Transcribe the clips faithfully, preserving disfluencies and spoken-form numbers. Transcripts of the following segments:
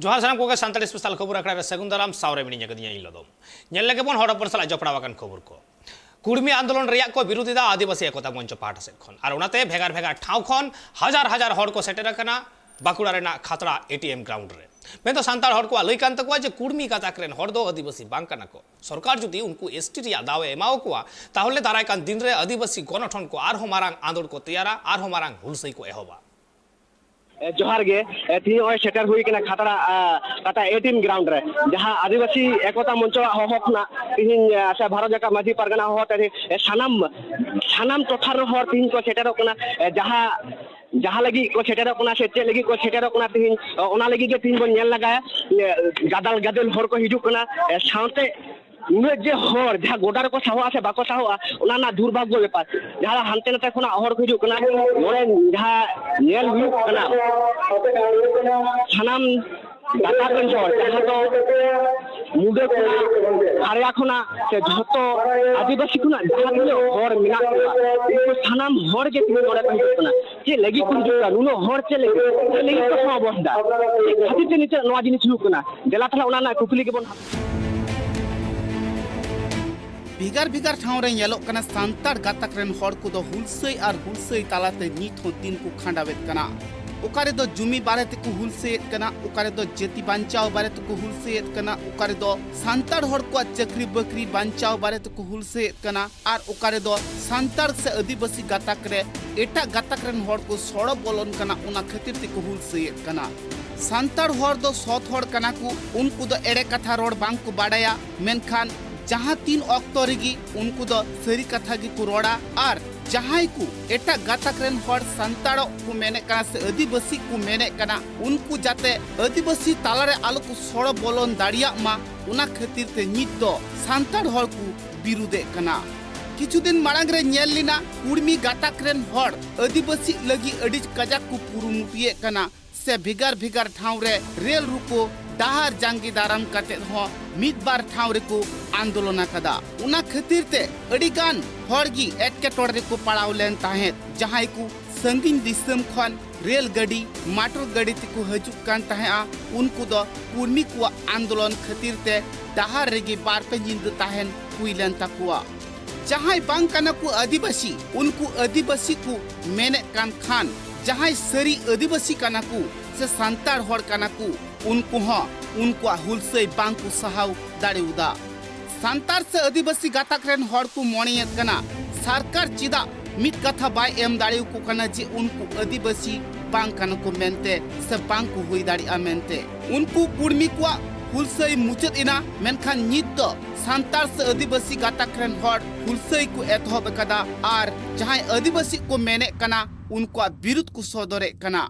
ᱡᱚᱦᱟᱨ ᱥᱟᱱᱟᱢ ᱠᱚᱜᱮ ᱥᱟᱱᱛᱟᱲᱤ ᱥᱯᱮᱥᱟᱞ ᱠᱷᱚᱵᱚᱨ ᱟᱠᱷᱲᱟ ᱨᱮ ᱥᱟᱹᱜᱩᱱ ᱫᱟᱨᱟᱢ, ᱥᱟᱶᱨᱮ ᱢᱤᱱᱟᱹᱧᱟ ᱠᱟᱹᱫᱤᱧᱟ ᱤᱧ ᱞᱚᱫᱚᱢ᱾ ᱧᱮᱞ ᱞᱮᱜᱮ ᱵᱚᱱ ᱦᱚᱲ ᱦᱚᱯᱚᱱ ᱥᱟᱞᱟᱜ ᱡᱚᱯᱲᱟᱣ ᱟᱠᱟᱱ ᱠᱷᱚᱵᱚᱨ ᱠᱚ᱾ ᱠᱩᱲᱢᱤ ᱟᱱᱫᱳᱞᱚᱱ ᱨᱮᱭᱟᱜ ᱠᱚ ᱵᱤᱨᱳᱫᱷ ᱮᱫᱟ ᱟᱹᱫᱤᱵᱟᱹᱥᱤ ᱮᱠᱚᱛᱟ ᱢᱚᱧᱪᱚ ᱯᱟᱦᱴᱟ ᱥᱮᱫ ᱠᱷᱚᱱ, ᱟᱨ ᱚᱱᱟᱛᱮ ᱵᱷᱮᱜᱟᱨ ᱵᱷᱮᱜᱟᱨ ᱴᱷᱟᱶ ᱠᱷᱚᱱ ᱦᱟᱡᱟᱨ ᱦᱟᱡᱟᱨ ᱦᱚᱲ ᱠᱚ ᱥᱮᱴᱮᱨ ᱟᱠᱟᱱᱟ ᱵᱟᱸᱠᱩᱲᱟ ᱨᱮᱱᱟᱜ ᱠᱷᱟᱛᱲᱟ ᱮ ᱴᱤ ᱮᱢ ᱜᱨᱟᱣᱩᱱᱰ ᱨᱮ᱾ ᱢᱮᱱᱫᱚ ᱥᱟᱱᱛᱟᱲ ᱦᱚᱲ ᱠᱚᱣᱟᱜ ᱞᱟᱹᱭ ᱠᱟᱱ ᱛᱟᱠᱚᱣᱟ ᱡᱮ ᱠᱩᱲᱢᱤ ᱜᱟᱛᱟᱠ ᱨᱮᱱ ᱦᱚᱲ ᱫᱚ ᱟᱹᱫᱤᱵᱟᱹᱥᱤ ᱵᱟᱝ ᱠᱟᱱᱟ ᱠᱚ᱾ ᱥᱚᱨᱠᱟᱨ ᱡᱩᱫᱤ ᱩᱱᱠᱩ ᱮᱥ ᱴᱤ ᱨᱮᱭᱟᱜ ᱫᱟᱣ ᱮ ᱮᱢᱟᱣᱟᱠᱚᱣᱟ, ᱛᱟᱦᱚᱞᱮ ᱫᱟᱨᱟᱭ ᱠᱟᱱ ᱫᱤᱱ ᱨᱮ ᱟᱹᱫᱤᱵᱟᱹᱥᱤ ᱜᱚᱱᱚᱴᱷᱚᱱ ᱠᱚ ᱟᱨᱦᱚᱸ ᱢᱟᱨᱟᱝ ᱟᱸᱫᱳᱲ ᱠᱚ ᱛᱮᱭᱟᱨᱟ, ᱟᱨᱦᱚᱸ ᱢᱟᱨᱟᱝ ᱦᱩᱞᱥᱟᱹᱭ ᱠᱚ ᱮᱦᱚᱵᱟ᱾ ᱮ, ᱡᱚᱦᱟᱨ ᱜᱮ᱾ ᱮ, ᱛᱮᱦᱮᱧ ᱱᱚᱜᱼᱚᱭ ᱥᱮᱴᱮᱨ ᱦᱩᱭ ᱠᱟᱱᱟ ᱠᱷᱟᱛᱲᱟ, ᱟ, ᱠᱷᱟᱛᱲᱟ ᱮ ᱴᱤ ᱮᱢ ᱜᱨᱟᱣᱩᱱᱰ ᱨᱮ, ᱡᱟᱦᱟᱸ ᱟᱹᱫᱤᱵᱟᱹᱥᱤ ᱮᱠᱚᱛᱟ ᱢᱚᱧᱪᱚᱣᱟᱜ ᱦᱚᱦᱚ ᱠᱷᱚᱱᱟᱜ ᱛᱮᱦᱮᱧ, ᱟ, ᱥᱮ ᱵᱷᱟᱨᱚᱛ ᱡᱟᱠᱟᱛ ᱢᱟᱹᱡᱷᱤ ᱯᱟᱨᱜᱟᱱᱟ ᱦᱚᱦᱚ ᱛᱮ, ᱮ, ᱥᱟᱱᱟᱢ, ᱥᱟᱱᱟᱢ ᱴᱚᱴᱷᱟ ᱨᱮᱱ ᱦᱚᱲ ᱛᱮᱦᱮᱧ ᱠᱚ ᱥᱮᱴᱮᱨᱚᱜ ᱠᱟᱱᱟ᱾ ᱮ, ᱡᱟᱦᱟᱸ, ᱡᱟᱦᱟᱸ ᱞᱟᱹᱜᱤᱫ ᱠᱚ ᱥᱮᱴᱮᱨᱚᱜ ᱠᱟᱱᱟ ᱥᱮ ᱪᱮᱫ ᱞᱟᱹᱜᱤᱫ ᱠᱚ ᱥᱮᱴᱮᱨᱚᱜ ᱠᱟᱱᱟ ᱛᱮᱦᱮᱧ, ᱚ-, ᱚᱱᱟ ᱞᱟᱹᱜᱤᱫ ᱜᱮ ᱛᱮᱦᱮᱧ ᱵᱚᱱ ᱧᱮᱞ ᱞᱟᱜᱟᱭᱟ᱾ ᱮ, ᱜᱟᱫᱮᱞ ᱜᱟᱫᱮᱞ ᱦᱚᱲ ᱠᱚ ᱦᱤᱡᱩᱜ ᱠᱟᱱᱟ, ᱮ, ᱥᱟᱶᱛᱮ ᱩᱱᱟᱹᱜ ᱡᱮ ᱦᱚᱲ ᱡᱟᱦᱟᱸ ᱜᱚᱰᱟ ᱨᱮᱠᱚ ᱥᱟᱦᱚᱜᱼᱟ ᱥᱮ ᱵᱟᱠᱚ ᱥᱟᱦᱚᱜᱼᱟ, ᱚᱱᱟ ᱨᱮᱱᱟᱜ ᱫᱩᱨᱵᱷᱟᱜᱽᱜᱚ ᱵᱮᱯᱟᱨ᱾ ᱡᱟᱦᱟᱸ ᱦᱟᱱᱛᱮ ᱱᱟᱛᱮ ᱠᱷᱚᱱᱟᱜ ᱦᱚᱲ ᱠᱚ ᱦᱤᱡᱩᱜ ᱠᱟᱱᱟ, ᱱᱚᱰᱮ ᱡᱟᱦᱟᱸ ᱧᱮᱞ ᱦᱩᱭᱩᱜ ᱠᱟᱱᱟ, ᱥᱟᱱᱟᱢ ᱜᱟᱛᱟᱠ ᱨᱮᱱ ᱦᱚᱲ, ᱡᱟᱦᱟᱸ ᱫᱚ ᱢᱩᱰᱟᱹ ᱠᱷᱚᱱᱟᱜ, ᱠᱷᱟᱲᱭᱟ ᱠᱷᱚᱱᱟᱜ, ᱥᱮ ᱡᱷᱚᱛᱚ ᱟᱹᱫᱤᱵᱟᱹᱥᱤ ᱠᱷᱚᱱᱟᱜ ᱡᱟᱦᱟᱸ ᱛᱤᱱᱟᱹᱜ ᱦᱚᱲ ᱢᱮᱱᱟᱜ ᱠᱚᱣᱟ, ᱩᱱᱠᱩ ᱥᱟᱱᱟᱢ ᱦᱚᱲ ᱜᱮ ᱛᱮᱦᱮᱧ ᱱᱚᱰᱮ ᱠᱚ ᱦᱤᱡᱩᱜ ᱠᱟᱱᱟ᱾ ᱪᱮᱫ ᱞᱟᱹᱜᱤᱫ ᱠᱚ ᱦᱤᱡᱩᱜ ᱠᱟᱱᱟ? ᱱᱩᱱᱟᱹᱜ ᱦᱚᱲ ᱪᱮᱫ ᱞᱟᱹᱜᱤᱫ, ᱪᱮᱫ ᱞᱟᱹᱜᱤᱫ ᱠᱚ ᱥᱚᱢᱟᱵᱚᱥ ᱫᱟ? ᱪᱮᱫ ᱠᱷᱟᱹᱛᱤᱨ ᱛᱮ ᱱᱤᱛᱚᱜ ᱱᱚᱣᱟ ᱡᱤᱱᱤᱥ ᱦᱩᱭᱩᱜ ᱠᱟᱱᱟ? ᱫᱮᱞᱟ ᱛᱟᱦᱞᱮ ᱚᱱᱟ ᱨᱮᱱᱟᱜ ᱠᱩᱠᱞᱤ ᱜᱮᱵᱚᱱ ᱵᱷᱮᱜᱟᱨ ᱵᱷᱮᱜᱟᱨ ᱴᱷᱟᱶ ᱨᱮ ᱧᱮᱞᱚᱜ ᱠᱟᱱᱟ, ᱥᱟᱱᱛᱟᱲ ᱜᱟᱛᱟᱠ ᱨᱮᱱ ᱦᱚᱲ ᱠᱚᱫᱚ ᱦᱩᱞᱥᱟᱹᱭ ᱟᱨ ᱦᱩᱞᱥᱟᱹᱭ ᱛᱟᱞᱟᱛᱮ ᱱᱤᱛ ᱦᱚᱸ ᱫᱤᱱ ᱠᱚ ᱠᱷᱟᱸᱰᱟᱣᱮᱫ ᱠᱟᱱᱟ᱾ ᱚᱠᱟ ᱨᱮᱫᱚ ᱡᱩᱢᱤ ᱵᱟᱨᱮ ᱛᱮᱠᱚ ᱦᱩᱞᱥᱟᱹᱭᱮᱫ ᱠᱟᱱᱟ, ᱚᱠᱟ ᱨᱮᱫᱚ ᱡᱟᱹᱛᱤ ᱵᱟᱧᱪᱟᱣ ᱵᱟᱨᱮ ᱛᱮᱠᱚ ᱦᱩᱞᱥᱟᱹᱭᱮᱫ ᱠᱟᱱᱟ, ᱚᱠᱟ ᱨᱮᱫᱚ ᱥᱟᱱᱛᱟᱲ ᱦᱚᱲ ᱠᱚᱣᱟᱜ ᱪᱟᱹᱠᱨᱤ ᱵᱟᱹᱠᱨᱤ ᱵᱟᱧᱪᱟᱣ ᱵᱟᱨᱮ ᱛᱮᱠᱚ ᱦᱩᱞᱥᱟᱹᱭᱮᱫ ᱠᱟᱱᱟ, ᱟᱨ ᱚᱠᱟ ᱨᱮᱫᱚ ᱥᱟᱱᱛᱟᱲ ᱥᱮ ᱟᱹᱫᱤᱵᱟᱹᱥᱤ ᱜᱟᱛᱟᱠ ᱨᱮ ᱮᱴᱟᱜ ᱜᱟᱛᱟᱠ ᱨᱮᱱ ᱦᱚᱲ ᱠᱚ ᱥᱚᱲᱚ ᱵᱚᱞᱚᱱ ᱠᱟᱱᱟ, ᱚᱱᱟ ᱠᱷᱟᱹᱛᱤᱨ ᱛᱮᱠᱚ ᱦᱩᱞᱥᱟᱹᱭᱮᱫ ᱠᱟᱱᱟ᱾ ᱥᱟᱱᱛᱟᱲ ᱦᱚᱲ ᱫᱚ ᱥᱚᱛ ᱦᱚᱲ ᱠᱟᱱᱟ ᱠᱚ, ᱩᱱᱠᱩ ᱫᱚ ᱮᱲᱮ ᱠᱟᱛᱷᱟ ᱨᱚᱲ ᱵᱟᱝ ᱠᱚ ᱵᱟᱰᱟᱭᱟ, ᱢᱮᱱᱠᱷᱟᱱ ᱡᱟᱦᱟᱸ ᱛᱤᱱ ᱚᱠᱛᱚ ᱨᱮᱜᱮ ᱩᱱᱠᱩ ᱫᱚ ᱥᱟᱹᱨᱤ ᱠᱟᱛᱷᱟ ᱜᱮᱠᱚ ᱨᱚᱲᱟ᱾ ᱟᱨ ᱡᱟᱦᱟᱸᱭ ᱠᱚ ᱮᱴᱟᱜ ᱜᱟᱛᱟᱠ ᱨᱮᱱ ᱦᱚᱲ ᱥᱟᱱᱛᱟᱲᱚᱜ ᱠᱚ ᱢᱮᱱᱮᱫ ᱠᱟᱱᱟ ᱥᱮ ᱟᱹᱫᱤᱵᱟᱹᱥᱤ ᱠᱚ ᱢᱮᱱᱮᱫ ᱠᱟᱱᱟ, ᱩᱱᱠᱩ ᱡᱟᱛᱮ ᱟᱹᱫᱤᱵᱟᱹᱥᱤ ᱛᱟᱞᱟᱨᱮ ᱟᱞᱚ ᱠᱚ ᱥᱚᱲᱚ ᱵᱚᱞᱚᱱ ᱫᱟᱲᱮᱭᱟᱜ ᱢᱟ, ᱚᱱᱟ ᱠᱷᱟᱹᱛᱤᱨ ᱛᱮ ᱱᱤᱛ ᱫᱚ ᱥᱟᱱᱛᱟᱲ ᱦᱚᱲ ᱠᱚ ᱵᱤᱨᱩᱫᱷᱮᱫ ᱠᱟᱱᱟ᱾ ᱠᱤᱪᱷᱩ ᱫᱤᱱ ᱢᱟᱲᱟᱝ ᱨᱮ ᱧᱮᱞ ᱞᱮᱱᱟ, ᱠᱩᱲᱢᱤ ᱜᱟᱛᱟᱠ ᱨᱮᱱ ᱦᱚᱲ ᱟᱹᱫᱤᱵᱟᱹᱥᱤ ᱞᱟᱹᱜᱤᱫ ᱟᱹᱰᱤ ᱠᱟᱡᱟᱠ ᱠᱚ ᱠᱩᱨᱩᱢᱩᱴᱩᱭᱮᱫ ᱠᱟᱱᱟ᱾ ᱥᱮ ᱵᱷᱮᱜᱟᱨ ᱵᱷᱮᱜᱟᱨ ᱴᱷᱟᱶ ᱨᱮ ᱨᱮᱞ ᱨᱩᱠᱚ ᱰᱟᱦᱟᱨ ᱡᱟᱸᱜᱮ ᱫᱟᱨᱟᱢ ᱠᱟᱛᱮ ᱦᱚᱸ ᱢᱤᱫ ᱵᱟᱨ ᱴᱷᱟᱶ ᱨᱮᱠᱚ ᱟᱱᱫᱳᱞᱚᱱ ᱟᱠᱟᱫᱟ᱾ ᱚᱱᱟ ᱠᱷᱟᱹᱛᱤᱨ ᱛᱮ ᱟᱹᱰᱤ ᱜᱟᱱ ᱦᱚᱲ ᱜᱮ ᱮᱴᱠᱮᱴᱚᱬᱮ ᱨᱮᱠᱚ ᱯᱟᱲᱟᱣ ᱞᱮᱱ ᱛᱟᱦᱮᱸᱫ, ᱡᱟᱦᱟᱸᱭ ᱠᱚ ᱥᱟᱺᱜᱤᱧ ᱫᱤᱥᱚᱢ ᱠᱷᱚᱱ ᱨᱮᱞ ᱜᱟᱹᱰᱤ, ᱢᱚᱴᱚᱨ ᱜᱟᱹᱰᱤ ᱛᱮᱠᱚ ᱦᱤᱡᱩᱜ ᱠᱟᱱ ᱛᱟᱦᱮᱸᱜᱼᱟ, ᱩᱱᱠᱩ ᱫᱚ ᱠᱩᱲᱢᱤ ᱠᱚᱣᱟᱜ ᱟᱱᱫᱳᱞᱚᱱ ᱠᱷᱟᱹᱛᱤᱨ ᱛᱮ ᱰᱟᱦᱟᱨ ᱨᱮᱜᱮ ᱵᱟᱨ ᱯᱮ ᱧᱤᱫᱟᱹ ᱛᱟᱦᱮᱱ ᱦᱩᱭ ᱞᱮᱱ ᱛᱟᱠᱚᱣᱟ᱾ ᱡᱟᱦᱟᱸᱭ ᱵᱟᱝ ᱠᱟᱱᱟ ᱠᱚ ᱟᱹᱫᱤᱵᱟᱹᱥᱤ, ᱩᱱᱠᱩ ᱟᱹᱫᱤᱵᱟᱹᱥᱤ ᱠᱚ ᱢᱮᱱᱮᱫ ᱠᱟᱱ ᱠᱷᱟᱱ, ᱡᱟᱦᱟᱸᱭ ᱥᱟᱹᱨᱤ ᱟᱹᱫᱤᱵᱟᱹᱥᱤ ᱠᱟᱱᱟ ᱠᱚ ᱥᱮ ᱥᱟᱱᱛᱟᱲ ᱦᱚᱲ ᱠᱟᱱᱟ ᱠᱚ, ᱩᱱᱠᱩ ᱦᱚᱸ ᱩᱱᱠᱩᱣᱟᱜ ᱦᱩᱞᱥᱟᱹᱭ ᱵᱟᱝ ᱠᱚ ᱥᱟᱦᱟᱣ ᱫᱟᱲᱮᱭᱟᱫᱟ᱾ ᱥᱟᱱᱛᱟᱲ ᱥᱮ ᱟᱹᱫᱤᱵᱟᱹᱥᱤ ᱜᱟᱛᱟᱠ ᱨᱮᱱ ᱦᱚᱲ ᱠᱚ ᱢᱚᱱᱮᱭᱮᱫ ᱠᱟᱱᱟ, ᱥᱚᱨᱠᱟᱨ ᱪᱮᱫᱟᱜ ᱢᱤᱫ ᱠᱟᱛᱷᱟ ᱵᱟᱭ ᱮᱢ ᱫᱟᱲᱮᱭᱟᱠᱚ ᱠᱟᱱᱟ ᱡᱮ ᱩᱱᱠᱩ ᱟᱹᱫᱤᱵᱟᱹᱥᱤ ᱵᱟᱝ ᱠᱟᱱᱟ ᱠᱚ ᱢᱮᱱᱛᱮ ᱥᱮ ᱵᱟᱝ ᱠᱚ ᱦᱩᱭ ᱫᱟᱲᱮᱭᱟᱜᱼᱟ ᱢᱮᱱᱛᱮ᱾ ᱩᱱᱠᱩ ᱠᱩᱲᱢᱤ ᱠᱚᱣᱟᱜ ᱦᱩᱞᱥᱟᱹᱭ ᱢᱩᱪᱟᱹᱫ ᱮᱱᱟ, ᱢᱮᱱᱠᱷᱟᱱ ᱱᱤᱛ ᱫᱚ ᱥᱟᱱᱛᱟᱲ ᱥᱮ ᱟᱹᱫᱤᱵᱟᱹᱥᱤ ᱜᱟᱛᱟᱠ ᱨᱮᱱ ᱦᱚᱲ ᱦᱩᱞᱥᱟᱹᱭ ᱠᱚ ᱮᱛᱚᱦᱚᱵ ᱟᱠᱟᱫᱟ ᱟᱨ ᱡᱟᱦᱟᱸᱭ ᱟᱹᱫᱤᱵᱟᱹᱥᱤ ᱠᱚ ᱢᱮᱱᱮᱫ ᱠᱟᱱᱟ, ᱩᱱᱠᱩᱣᱟᱜ ᱵᱤᱨᱩᱫᱷ ᱠᱚ ᱥᱚᱫᱚᱨᱮᱫ ᱠᱟᱱᱟ᱾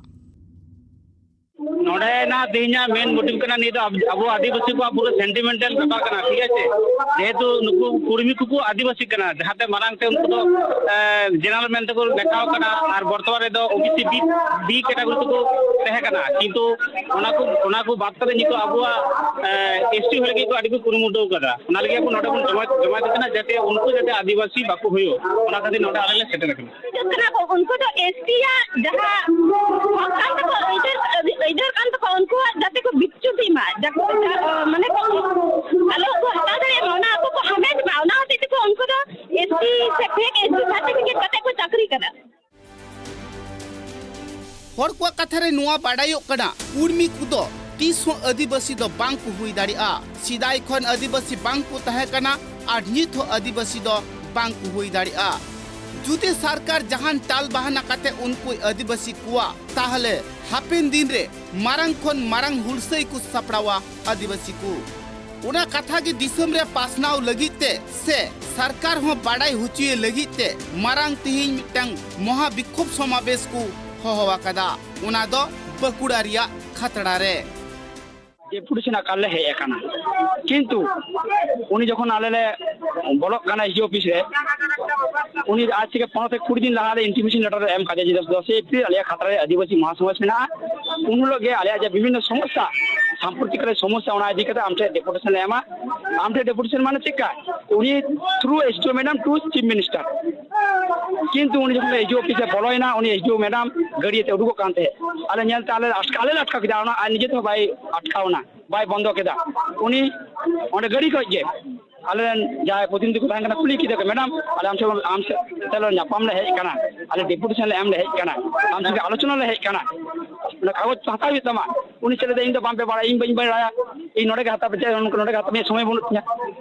ᱱᱚᱰᱮᱱᱟᱜ ᱛᱮᱦᱮᱧᱟᱜ ᱢᱮᱱ ᱢᱳᱴᱤᱵᱷ ᱠᱟᱱᱟ, ᱱᱤᱭᱟᱹ ᱫᱚ ᱟᱵ-, ᱟᱵᱚ ᱟᱹᱫᱤᱵᱟᱹᱥᱤ ᱠᱚᱣᱟᱜ ᱯᱩᱨᱟᱹ ᱥᱮᱱᱴᱤᱢᱮᱱᱴᱟᱞ ᱵᱮᱯᱟᱨ ᱠᱟᱱᱟ, ᱴᱷᱤᱠ ᱟᱪᱷᱮ? ᱡᱮᱦᱮᱛᱩ ᱱᱩᱠᱩ ᱠᱩᱲᱢᱤ ᱠᱚᱠᱚ ᱟᱹᱫᱤᱵᱟᱹᱥᱤ ᱠᱟᱱᱟ, ᱡᱟᱦᱟᱸᱛᱮ ᱢᱟᱲᱟᱝ ᱛᱮ ᱩᱱᱠᱩ ᱫᱚ, ᱮ, ᱡᱮᱱᱟᱨᱮᱞ ᱢᱮᱱᱛᱮ ᱠᱚ ᱞᱮᱠᱷᱟᱣ ᱠᱟᱱᱟ, ᱟᱨ ᱵᱚᱨᱛᱚᱢᱟᱱ ᱨᱮᱫᱚ ᱳᱵᱤᱥᱤ ᱵᱤ, ᱵᱤ ᱠᱮᱴᱟᱜᱚᱨᱤ ᱛᱮᱠᱚ ᱛᱟᱦᱮᱸ ᱠᱟᱱᱟ, ᱠᱤᱱᱛᱩ ᱚᱱᱟ ᱠᱚ, ᱚᱱᱟ ᱠᱚ ᱵᱟᱫ ᱠᱟᱛᱮ ᱱᱤᱛᱚᱜ ᱟᱵᱚᱣᱟᱜ, ᱮ, ᱮᱥ ᱴᱤ ᱦᱚᱲ ᱜᱮᱠᱚ ᱟᱹᱰᱤ ᱠᱚ ᱠᱩᱨᱩᱢᱩᱴᱩ ᱠᱟᱫᱟ᱾ ᱚᱱᱟ ᱞᱟᱹᱜᱤᱫ ᱟᱵᱚ ᱱᱚᱰᱮ ᱵᱚᱱ ᱡᱚᱢᱟ, ᱡᱚᱢᱟ ᱠᱟᱱᱟ, ᱡᱟᱛᱮ ᱩᱱᱠᱩ ᱡᱟᱛᱮ ᱟᱹᱫᱤᱵᱟᱹᱥᱤ ᱵᱟᱠᱚ ᱦᱩᱭᱩᱜ, ᱚᱱᱟ ᱠᱷᱟᱹᱛᱤᱨ ᱱᱚᱰᱮ ᱟᱞᱮ ᱞᱮ ᱥᱮᱴᱮᱨ ᱟᱠᱟᱱᱟ᱾ ᱦᱤᱡᱩᱜ ᱠᱟᱱᱟ ᱠᱚ, ᱩᱱᱠᱩ ᱫᱚ ᱮᱥ ᱴᱤ ᱭᱟᱜ ᱡᱟᱦᱟᱸ ᱦᱚᱠ ᱠᱟᱱ ᱛᱟᱠᱚᱣᱟ, ᱟᱹᱭᱫᱟᱹᱨ, ᱟᱹᱭᱫᱟᱹᱨ ᱠᱟᱱ ᱛᱟᱠᱚᱣᱟ, ᱩᱱᱠᱩᱣᱟᱜ ᱡᱟᱛᱮ ᱠᱚ ᱵᱤᱪᱪᱩᱛᱤᱜ ᱢᱟ, ᱡᱟᱠᱚ, ᱡᱟ-, ᱢᱟᱱᱮ ᱠᱚ ᱟᱞᱚ ᱠᱚ ᱦᱟᱛᱟᱣ ᱫᱟᱲᱮᱭᱟᱜ ᱢᱟ, ᱚᱱᱟ ᱟᱠᱚ ᱠᱚ ᱦᱟᱢᱮᱴ ᱢᱟ, ᱚᱱᱟ ᱦᱚᱛᱮᱡ ᱛᱮᱠᱚ ᱩᱱᱠᱩ ᱫᱚ ᱮᱥ ᱴᱤ ᱥᱮ ᱯᱷᱮᱠ ᱮᱥ ᱴᱤ ᱥᱟᱨᱴᱤᱯᱷᱤᱠᱮᱴ ᱠᱟᱛᱮ ᱠᱚ ᱪᱟᱹᱠᱨᱤ ᱠᱟᱱᱟ᱾ ᱦᱚᱲ ᱠᱚᱣᱟᱜ ᱠᱟᱛᱷᱟ ᱨᱮ ᱱᱚᱣᱟ ᱵᱟᱰᱟᱭᱚᱜ ᱠᱟᱱᱟ, ᱠᱩᱲᱢᱤ ᱠᱚᱫᱚ ᱛᱤᱥ ᱦᱚᱸ ᱟᱹᱫᱤᱵᱟᱹᱥᱤ ᱫᱚ ᱵᱟᱝ ᱠᱚ ᱦᱩᱭ ᱫᱟᱲᱮᱭᱟᱜᱼᱟ᱾ ᱥᱮᱫᱟᱭ ᱠᱷᱚᱱ ᱟᱹᱫᱤᱵᱟᱹᱥᱤ ᱵᱟᱝ ᱠᱚ ᱛᱟᱦᱮᱸ ᱠᱟᱱᱟ ᱟᱨ ᱱᱤᱛ ᱦᱚᱸ ᱟᱹᱫᱤᱵᱟᱹᱥᱤ ᱫᱚ ᱵᱟᱝ ᱠᱚ ᱦᱩᱭ ᱫᱟᱲᱮᱭᱟᱜᱼᱟ᱾ ᱡᱩᱫᱤ ᱥᱚᱨᱠᱟᱨ ᱡᱟᱦᱟᱱ ᱴᱟᱞ ᱵᱟᱦᱟᱱᱟ ᱠᱟᱛᱮ ᱩᱱᱠᱩᱭ ᱟᱹᱫᱤᱵᱟᱹᱥᱤ ᱠᱚᱣᱟ, ᱛᱟᱦᱞᱮ ᱦᱟᱯᱮᱱ ᱫᱤᱱ ᱨᱮ ᱢᱟᱨᱟᱝ ᱠᱷᱚᱱ ᱢᱟᱨᱟᱝ ᱦᱩᱞᱥᱟᱹᱭ ᱠᱚ ᱥᱟᱯᱲᱟᱣᱟ ᱟᱹᱫᱤᱵᱟᱹᱥᱤ ᱠᱚ᱾ ᱚᱱᱟ ᱠᱟᱛᱷᱟ ᱜᱮ ᱫᱤᱥᱚᱢ ᱨᱮ ᱯᱟᱥᱱᱟᱣ ᱞᱟᱹᱜᱤᱫ ᱛᱮ ᱥᱮ ᱥᱚᱨᱠᱟᱨ ᱦᱚᱸ ᱵᱟᱰᱟᱭ ᱦᱚᱪᱚᱭᱮ ᱞᱟᱹᱜᱤᱫ ᱛᱮ ᱢᱟᱨᱟᱝ ᱛᱮᱦᱮᱧ ᱢᱤᱫᱴᱟᱝ ᱢᱚᱦᱟ ᱵᱤᱠᱠᱷᱳᱵ ᱥᱚᱢᱟᱵᱮᱥ ᱠᱚ ᱦᱚᱦᱚ ᱟᱠᱟᱫᱟ᱾ ᱚᱱᱟ ᱫᱚ ᱵᱟᱸᱠᱩᱲᱟ ᱨᱮᱭᱟᱜ ᱠᱷᱟᱛᱲᱟ ᱨᱮ᱾ ᱰᱮᱯᱩᱴᱮᱥᱚᱱ ᱟᱠᱟᱨ ᱞᱮ ᱦᱮᱡ ᱟᱠᱟᱱᱟ, ᱠᱤᱱᱛᱩ ᱩᱱᱤ ᱡᱚᱠᱷᱚᱱ ᱟᱞᱮ ᱞᱮ ᱵᱚᱞᱚᱜ ᱠᱟᱱᱟ ᱮᱥ ᱰᱤ ᱚᱯᱷᱤᱥ ᱨᱮ, ᱩᱱᱤ ᱟᱡ ᱛᱮᱜᱮ ᱯᱚᱱᱨᱚ ᱛᱷᱮᱠᱮ ᱠᱩᱲᱤ ᱫᱤᱱ ᱞᱟᱦᱟ ᱨᱮ ᱤᱱᱴᱤᱢᱮᱥᱚᱱ ᱞᱮᱴᱟᱨ ᱮ ᱮᱢ ᱠᱟᱫᱮᱭᱟ ᱡᱮ ᱫᱚᱥᱮ ᱮᱯᱨᱤᱞ ᱟᱞᱮᱭᱟᱜ ᱠᱷᱟᱛᱲᱟ ᱨᱮ ᱟᱹᱫᱤᱵᱟᱹᱥᱤ ᱢᱚᱦᱟᱥᱚᱢᱟᱵᱮᱥ ᱢᱮᱱᱟᱜᱼᱟ᱾ ᱩᱱ ᱦᱤᱞᱳᱜ ᱜᱮ ᱟᱞᱮᱭᱟᱜ ᱡᱮ ᱵᱤᱵᱷᱤᱱᱱᱚ ᱥᱚᱢᱚᱥᱥᱟ, ᱥᱟᱢᱯᱨᱚᱛᱤᱠ ᱨᱮ ᱥᱚᱢᱚᱥᱥᱟ, ᱚᱱᱟ ᱤᱫᱤ ᱠᱟᱛᱮ ᱟᱢ ᱴᱷᱮᱱ ᱰᱮᱯᱩᱴᱮᱥᱚᱱ ᱞᱮ ᱮᱢᱟ᱾ ᱟᱢ ᱴᱷᱮᱱ ᱰᱮᱯᱩᱴᱮᱥᱚᱱ ᱢᱟᱱᱮ ᱪᱮᱫ ᱞᱮᱠᱟ? ᱩᱱᱤ through S D O madam two chip minister. ᱠᱤᱱᱛᱩ ᱩᱱᱤ ᱡᱚᱠᱷᱚᱱ ᱮᱥ ᱰᱤ ᱳ ᱚᱯᱷᱤᱥ ᱮ ᱵᱚᱞᱚᱭᱮᱱᱟ, ᱩᱱᱤ ᱮᱥ ᱰᱤ ᱳ ᱢᱮᱰᱟᱢ ᱜᱟᱹᱰᱤ ᱛᱮ ᱩᱰᱩᱠᱚᱜ ᱠᱟᱱ ᱛᱟᱦᱮᱸᱫ᱾ ᱟᱞᱮ ᱧᱮᱞᱛᱮ ᱟᱞᱮ ᱞᱮ ᱟᱴᱠᱟ, ᱟᱞᱮ ᱞᱮ ᱟᱴᱠᱟᱣ ᱠᱮᱫᱟ, ᱚᱱᱟ ᱟᱡ ᱱᱤᱡᱮ ᱛᱮᱦᱚᱸ ᱵᱟᱭ ᱟᱴᱠᱟᱣ ᱮᱱᱟ, ᱵᱟᱭ ᱵᱚᱱᱫᱚ ᱠᱮᱫᱟ᱾ ᱩᱱᱤ ᱚᱸᱰᱮ ᱜᱟᱹᱰᱤ ᱠᱷᱚᱡ ᱜᱮ ᱟᱞᱮ ᱨᱮᱱ ᱡᱟᱦᱟᱸᱭ ᱯᱨᱚᱛᱤᱱᱤᱫᱷᱤ ᱠᱚ ᱛᱟᱦᱮᱸ ᱠᱟᱱᱟ, ᱠᱩᱞᱤ ᱠᱮᱫᱮᱭᱟᱠᱚ, "ᱢᱮᱰᱟᱢ, ᱟᱞᱮ ᱟᱢ ᱥᱮᱫ, ᱟᱢ ᱥᱮᱫ ᱛᱮ ᱞᱮ ᱧᱟᱯᱟᱢ ᱞᱮ ᱦᱮᱡ ᱟᱠᱟᱱᱟ, ᱟᱞᱮ ᱰᱮᱯᱩᱴᱮᱥᱚᱱ ᱞᱮ ᱮᱢ ᱞᱮ ᱦᱮᱡ ᱟᱠᱟᱱᱟ, ᱟᱢ ᱥᱚᱸᱜᱮ ᱟᱞᱳᱪᱚᱱᱟ ᱞᱮ ᱦᱮᱡ ᱟᱠᱟᱱᱟ, ᱚᱱᱟ ᱠᱟᱜᱚᱡᱽ ᱠᱚ ᱦᱟᱛᱟᱣ ᱦᱩᱭᱩᱜ ᱛᱟᱢᱟ?" ᱩᱱᱤ ᱪᱮᱫ ᱞᱟᱹᱭᱫᱟ, "ᱤᱧ ᱫᱚ ᱵᱟᱝ ᱯᱮ ᱵᱟᱲᱟᱭᱟ, ᱤᱧ ᱵᱟᱹᱧ ᱵᱟᱲᱟᱭᱟ, ᱤᱧ ᱱᱚᱰᱮ ᱜᱮ ᱦᱟᱛᱟᱣ ᱯᱮ, ᱪᱮᱫ ᱱᱚᱰᱮ ᱜᱮ ᱦᱟᱛᱟᱣ ᱯᱮ, ᱥᱚᱢᱚᱭ ᱵᱟᱹᱱᱩᱜ ᱛᱤᱧᱟ?"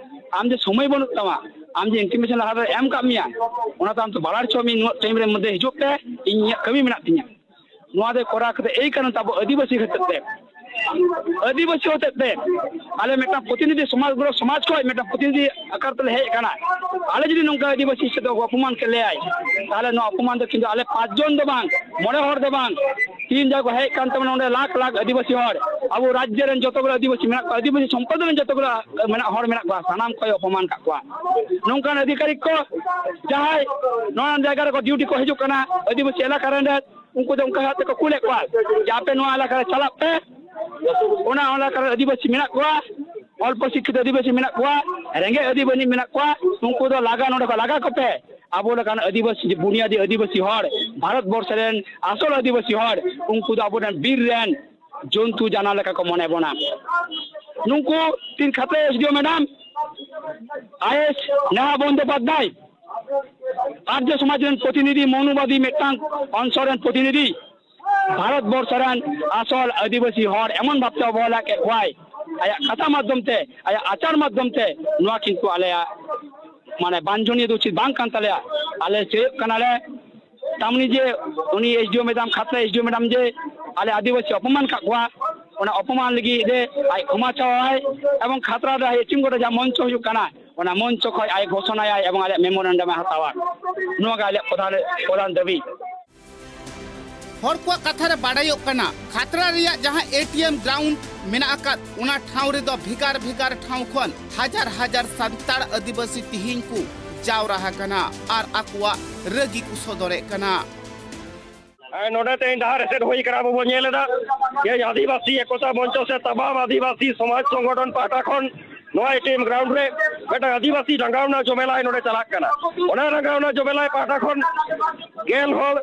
ᱟᱢ ᱡᱮ ᱥᱚᱢᱚᱭ ᱵᱟᱹᱱᱩᱜ ᱛᱟᱢᱟ, ᱟᱢ ᱡᱮ ᱤᱱᱴᱤᱢᱮᱥᱚᱱ ᱞᱟᱦᱟ ᱨᱮ ᱮᱢ ᱠᱟᱜ ᱢᱮᱭᱟ, ᱚᱱᱟ ᱫᱚ ᱟᱢ ᱫᱚ ᱵᱟᱲᱟᱭ ᱦᱚᱪᱚ ᱢᱮ, ᱱᱩᱱᱟᱹᱜ ᱴᱟᱭᱤᱢ ᱨᱮ ᱢᱚᱫᱽᱫᱷᱮ ᱦᱤᱡᱩᱜ ᱯᱮ, ᱤᱧ ᱤᱧᱟᱹᱜ ᱠᱟᱹᱢᱤ ᱢᱮᱱᱟᱜ ᱛᱤᱧᱟ᱾ ᱱᱚᱣᱟ ᱫᱚ ᱠᱚᱨᱟᱣ ᱠᱟᱛᱮ ᱮᱭ ᱠᱟᱨᱚᱱ ᱛᱮ ᱟᱵᱚ ᱟᱹᱫᱤᱵᱟᱹᱥᱤ ᱦᱚᱛᱮᱡ ᱛᱮ, ᱟᱹᱫᱤᱵᱟᱹᱥᱤ ᱦᱚᱛᱮᱡ ᱛᱮ ᱟᱞᱮ ᱢᱤᱫᱴᱟᱝ ᱯᱨᱚᱛᱤᱱᱤᱫᱷᱤ, ᱥᱚᱢᱟᱡᱽ ᱜᱚᱲᱚ ᱥᱚᱢᱟᱡᱽ ᱠᱷᱚᱱ ᱢᱤᱫᱴᱟᱝ ᱯᱨᱚᱛᱤᱱᱤᱫᱷᱤ ᱟᱠᱟᱨ ᱛᱮᱞᱮ ᱦᱮᱡ ᱟᱠᱟᱱᱟ᱾ ᱟᱞᱮ ᱡᱩᱫᱤ ᱱᱚᱝᱠᱟ ᱟᱹᱫᱤᱵᱟᱹᱥᱤ ᱥᱮᱫ ᱫᱚ ᱚᱯᱚᱢᱟᱱ ᱠᱮ ᱞᱮᱭᱟᱭ, ᱛᱟᱦᱚᱞᱮ ᱱᱚᱣᱟ ᱚᱯᱚᱢᱟᱱ ᱫᱚ ᱠᱤᱱᱛᱩ ᱟᱞᱮ ᱯᱟᱸᱪ ᱡᱚᱱ ᱫᱚ ᱵᱟᱝ, ᱢᱚᱬᱮ ᱦᱚᱲ ᱫᱚ ᱵᱟᱝ, ᱛᱤᱦᱤᱧ ᱡᱟᱦᱟᱸ ᱠᱚ ᱦᱮᱡ ᱠᱟᱱ ᱛᱟᱵᱚᱱᱟ ᱱᱚᱰᱮ ᱞᱟᱠᱷ ᱞᱟᱠᱷ ᱟᱹᱫᱤᱵᱟᱹᱥᱤ ᱦᱚᱲ, ᱟᱵᱚ ᱨᱟᱡᱽᱡᱚ ᱨᱮᱱ ᱡᱚᱛᱚ ᱜᱩᱞᱳ ᱟᱹᱫᱤᱵᱟᱹᱥᱤ ᱢᱮᱱᱟᱜ ᱠᱚᱣᱟ, ᱟᱹᱫᱤᱵᱟᱹᱥᱤ ᱥᱚᱢᱯᱚᱫ ᱨᱮᱱ ᱡᱚᱛᱚ ᱜᱩᱞᱳ ᱢᱮᱱᱟᱜ, ᱦᱚᱲ ᱢᱮᱱᱟᱜ ᱠᱚᱣᱟ, ᱥᱟᱱᱟᱢ ᱠᱚᱭ ᱚᱯᱚᱢᱟᱱ ᱠᱟᱜ ᱠᱚᱣᱟ᱾ ᱱᱚᱝᱠᱟᱱ ᱟᱹᱫᱷᱤᱠᱟᱨᱤᱠ ᱠᱚ ᱡᱟᱦᱟᱸᱭ ᱱᱚᱣᱟ ᱡᱟᱭᱜᱟ ᱨᱮᱠᱚ ᱰᱤᱭᱩᱴᱤ ᱠᱚ ᱦᱤᱡᱩᱜ ᱠᱟᱱᱟ, ᱟᱹᱫᱤᱵᱟᱹᱥᱤ ᱮᱞᱟᱠᱟ ᱨᱮᱱ, ᱩᱱᱠᱩ ᱫᱚ ᱚᱱᱠᱟ ᱠᱟᱛᱮ ᱠᱚ ᱠᱩᱞᱮᱫ ᱠᱚᱣᱟ ᱡᱮ, "ᱟᱯᱮ ᱱᱚᱣᱟ ᱮᱞᱟᱠᱟ ᱨᱮ ᱪᱟᱞᱟᱜ ᱯᱮ, ᱚᱱᱟ ᱮᱞᱟᱠᱟ ᱨᱮ ᱟᱹᱫᱤᱵᱟᱹᱥᱤ ᱢᱮᱱᱟᱜ ᱠᱚᱣᱟ, ᱚᱞᱯᱚ ᱥᱤᱠᱠᱷᱤᱛ ᱟᱹᱫᱤᱵᱟᱹᱥᱤ ᱢᱮᱱᱟᱜ ᱠᱚᱣᱟ, ᱨᱮᱸᱜᱮᱡ ᱟᱹᱫᱤᱵᱟᱹᱥᱤ ᱢᱮᱱᱟᱜ ᱠᱚᱣᱟ, ᱩᱱᱠᱩ ᱫᱚ ᱞᱟᱜᱟ, ᱱᱚᱰᱮ ᱠᱚ ᱞᱟᱜᱟ ᱠᱚᱯᱮ, ᱟᱵᱚ ᱞᱮᱠᱟᱱ ᱟᱹᱫᱤᱵᱟᱹᱥᱤ, ᱵᱩᱱᱤᱭᱟᱹᱫᱤ ᱟᱹᱫᱤᱵᱟᱹᱥᱤ ᱦᱚᱲ, ᱵᱷᱟᱨᱚᱛ ᱵᱚᱨᱥᱚ ᱨᱮᱱ ᱟᱥᱚᱞ ᱟᱹᱫᱤᱵᱟᱹᱥᱤ ᱦᱚᱲ, ᱩᱱᱠᱩ ᱫᱚ ᱟᱵᱚᱨᱮᱱ ᱵᱤᱨ ᱨᱮᱱ ᱡᱚᱱᱛᱩ ᱡᱟᱱᱟ ᱞᱮᱠᱟ ᱠᱚ ᱢᱚᱱᱮ ᱵᱚᱱᱟ᱾" ᱱᱩᱠᱩ ᱛᱤᱱ ᱠᱷᱟᱛᱲᱟ S D O madam, I S Neha Bandopadhyay, Arya Samaj ᱨᱮᱱ ᱯᱨᱚᱛᱤᱱᱤᱫᱷᱤ, ᱢᱚᱱᱩᱵᱟᱫᱤ ᱢᱤᱫᱴᱟᱝ ᱚᱝᱥᱚ ᱨᱮᱱ ᱯᱨᱚᱛᱤᱱᱤᱫᱷᱤ, ᱵᱷᱟᱨᱚᱛ ᱵᱚᱨᱥᱚ ᱨᱮᱱ ᱟᱥᱚᱞ ᱟᱹᱫᱤᱵᱟᱹᱥᱤ ᱦᱚᱲ ᱮᱢᱚᱱ ᱵᱷᱟᱵᱛᱮ ᱚᱵᱚᱦᱮᱞᱟ ᱠᱮᱫ ᱠᱚᱣᱟᱭ, ᱟᱭᱟᱜ ᱠᱟᱛᱷᱟ ᱢᱟᱫᱽᱫᱷᱚᱢ ᱛᱮ, ᱟᱭᱟᱜ ᱟᱪᱟᱨ ᱢᱟᱫᱽᱫᱷᱚᱢ ᱛᱮ, ᱱᱚᱣᱟ ᱠᱤᱱᱛᱩ ᱟᱞᱮᱭᱟᱜ ᱢᱟᱱᱮ ᱵᱟᱧᱪᱷᱚᱱᱤᱭᱚ ᱫᱚ ᱩᱪᱤᱛ ᱵᱟᱝ ᱠᱟᱱ ᱛᱟᱞᱮᱭᱟ᱾ ᱟᱞᱮ ᱪᱟᱹᱭᱚᱜ ᱠᱟᱱᱟᱞᱮ ᱛᱟᱢᱱᱤ ᱡᱮ ᱩᱱᱤ ᱮᱥ ᱰᱤ ᱳ ᱢᱮᱰᱟᱢ, ᱠᱷᱟᱛᱲᱟ ᱮᱥ ᱰᱤ ᱳ ᱢᱮᱰᱟᱢ ᱡᱮ ᱟᱞᱮ ᱟᱹᱫᱤᱵᱟᱹᱥᱤ ᱚᱯᱚᱢᱟᱱ ᱠᱟᱜ ᱠᱚᱣᱟ, ᱚᱱᱟ ᱚᱯᱚᱢᱟᱱ ᱞᱟᱹᱜᱤᱫ ᱨᱮ ᱟᱡ ᱠᱷᱚᱢᱟ ᱪᱟᱣᱟᱭ ᱮᱵᱚᱝ ᱠᱷᱟᱛᱲᱟ ᱨᱮ ᱦᱟᱭ ᱪᱤᱢ ᱜᱚᱰᱟ ᱡᱟᱦᱟᱸ ᱢᱚᱧᱪᱚ ᱦᱩᱭᱩᱜ ᱠᱟᱱᱟ, ᱚᱱᱟ ᱢᱚᱧᱪᱚ ᱠᱷᱚᱱ ᱟᱡ ᱜᱷᱳᱥᱚᱱᱟᱭᱟᱭ ᱮᱵᱚᱝ ᱟᱞᱮᱭᱟᱜ ᱢᱮᱢᱳᱨᱮᱱᱰᱟᱢ ᱮ ᱦᱟᱛᱟᱣᱟ᱾ ᱱᱚᱣᱟ ᱜᱮ ᱟᱞᱮᱭᱟᱜ ᱯᱨᱚᱫᱷᱟᱱ, ᱯᱨᱚᱫᱷᱟᱱ ᱫᱟᱹᱵᱤ᱾ ᱦᱚᱲ ᱠᱚᱣᱟᱜ ᱠᱟᱛᱷᱟ ᱨᱮ ᱵᱟᱰᱟᱭᱚᱜ ᱠᱟᱱᱟ, ᱠᱷᱟᱛᱲᱟ ᱨᱮᱭᱟᱜ ᱡᱟᱦᱟᱸ ᱮ ᱴᱤ ᱮᱢ ᱜᱨᱟᱣᱩᱱᱰ ᱢᱮᱱᱟᱜ ᱟᱠᱟᱫ, ᱚᱱᱟ ᱴᱷᱟᱶ ᱨᱮᱫᱚ ᱵᱷᱮᱜᱟᱨ ᱵᱷᱮᱜᱟᱨ ᱴᱷᱟᱶ ᱠᱷᱚᱱ ᱦᱟᱡᱟᱨ ᱦᱟᱡᱟᱨ ᱥᱟᱱᱛᱟᱲ ᱟᱹᱫᱤᱵᱟᱹᱥᱤ ᱛᱤᱦᱤᱧ ᱠᱚ ᱡᱟᱣᱨᱟ ᱟᱠᱟᱱᱟ ᱟᱨ ᱟᱠᱚᱣᱟᱜ ᱨᱟᱹᱜᱤ ᱠᱚ ᱥᱚᱫᱚᱨᱮᱫ ᱠᱟᱱᱟ᱾ ᱟᱨ ᱱᱚᱰᱮ ᱛᱮᱦᱮᱧ ᱰᱟᱦᱟᱨ ᱮᱥᱮᱫ ᱦᱩᱭ ᱠᱟᱱᱟ, ᱟᱵᱚ ᱵᱚᱱ ᱧᱮᱞ ᱮᱫᱟ ᱡᱮ ᱟᱹᱫᱤᱵᱟᱹᱥᱤ ᱮᱠᱚᱛᱟ ᱢᱚᱧᱪᱚ ᱥᱮ ᱛᱟᱢᱟᱢ ᱟᱹᱫᱤᱵᱟᱹᱥᱤ ᱥᱚᱢᱟᱡᱽ ᱥᱚᱝᱜᱚᱴᱷᱚᱱ ᱯᱟᱦᱴᱟ ᱠᱷᱚᱱ ᱱᱚᱣᱟ ᱮᱴᱤᱮᱢ ᱜᱨᱟᱣᱩᱱᱰ ᱨᱮ ᱢᱤᱫᱴᱟᱝ ᱟᱹᱫᱤᱵᱟᱹᱥᱤ ᱨᱟᱸᱜᱟᱣᱱᱟ ᱡᱚᱢᱮᱞᱟᱭ ᱱᱚᱰᱮ ᱪᱟᱞᱟᱜ ᱠᱟᱱᱟ᱾ ᱚᱱᱟ ᱨᱟᱸᱜᱟᱣᱱᱟ ᱡᱚᱢᱮᱞᱟᱭ ᱯᱟᱦᱴᱟ ᱠᱷᱚᱱ ᱜᱮᱞ ᱦᱚᱲ,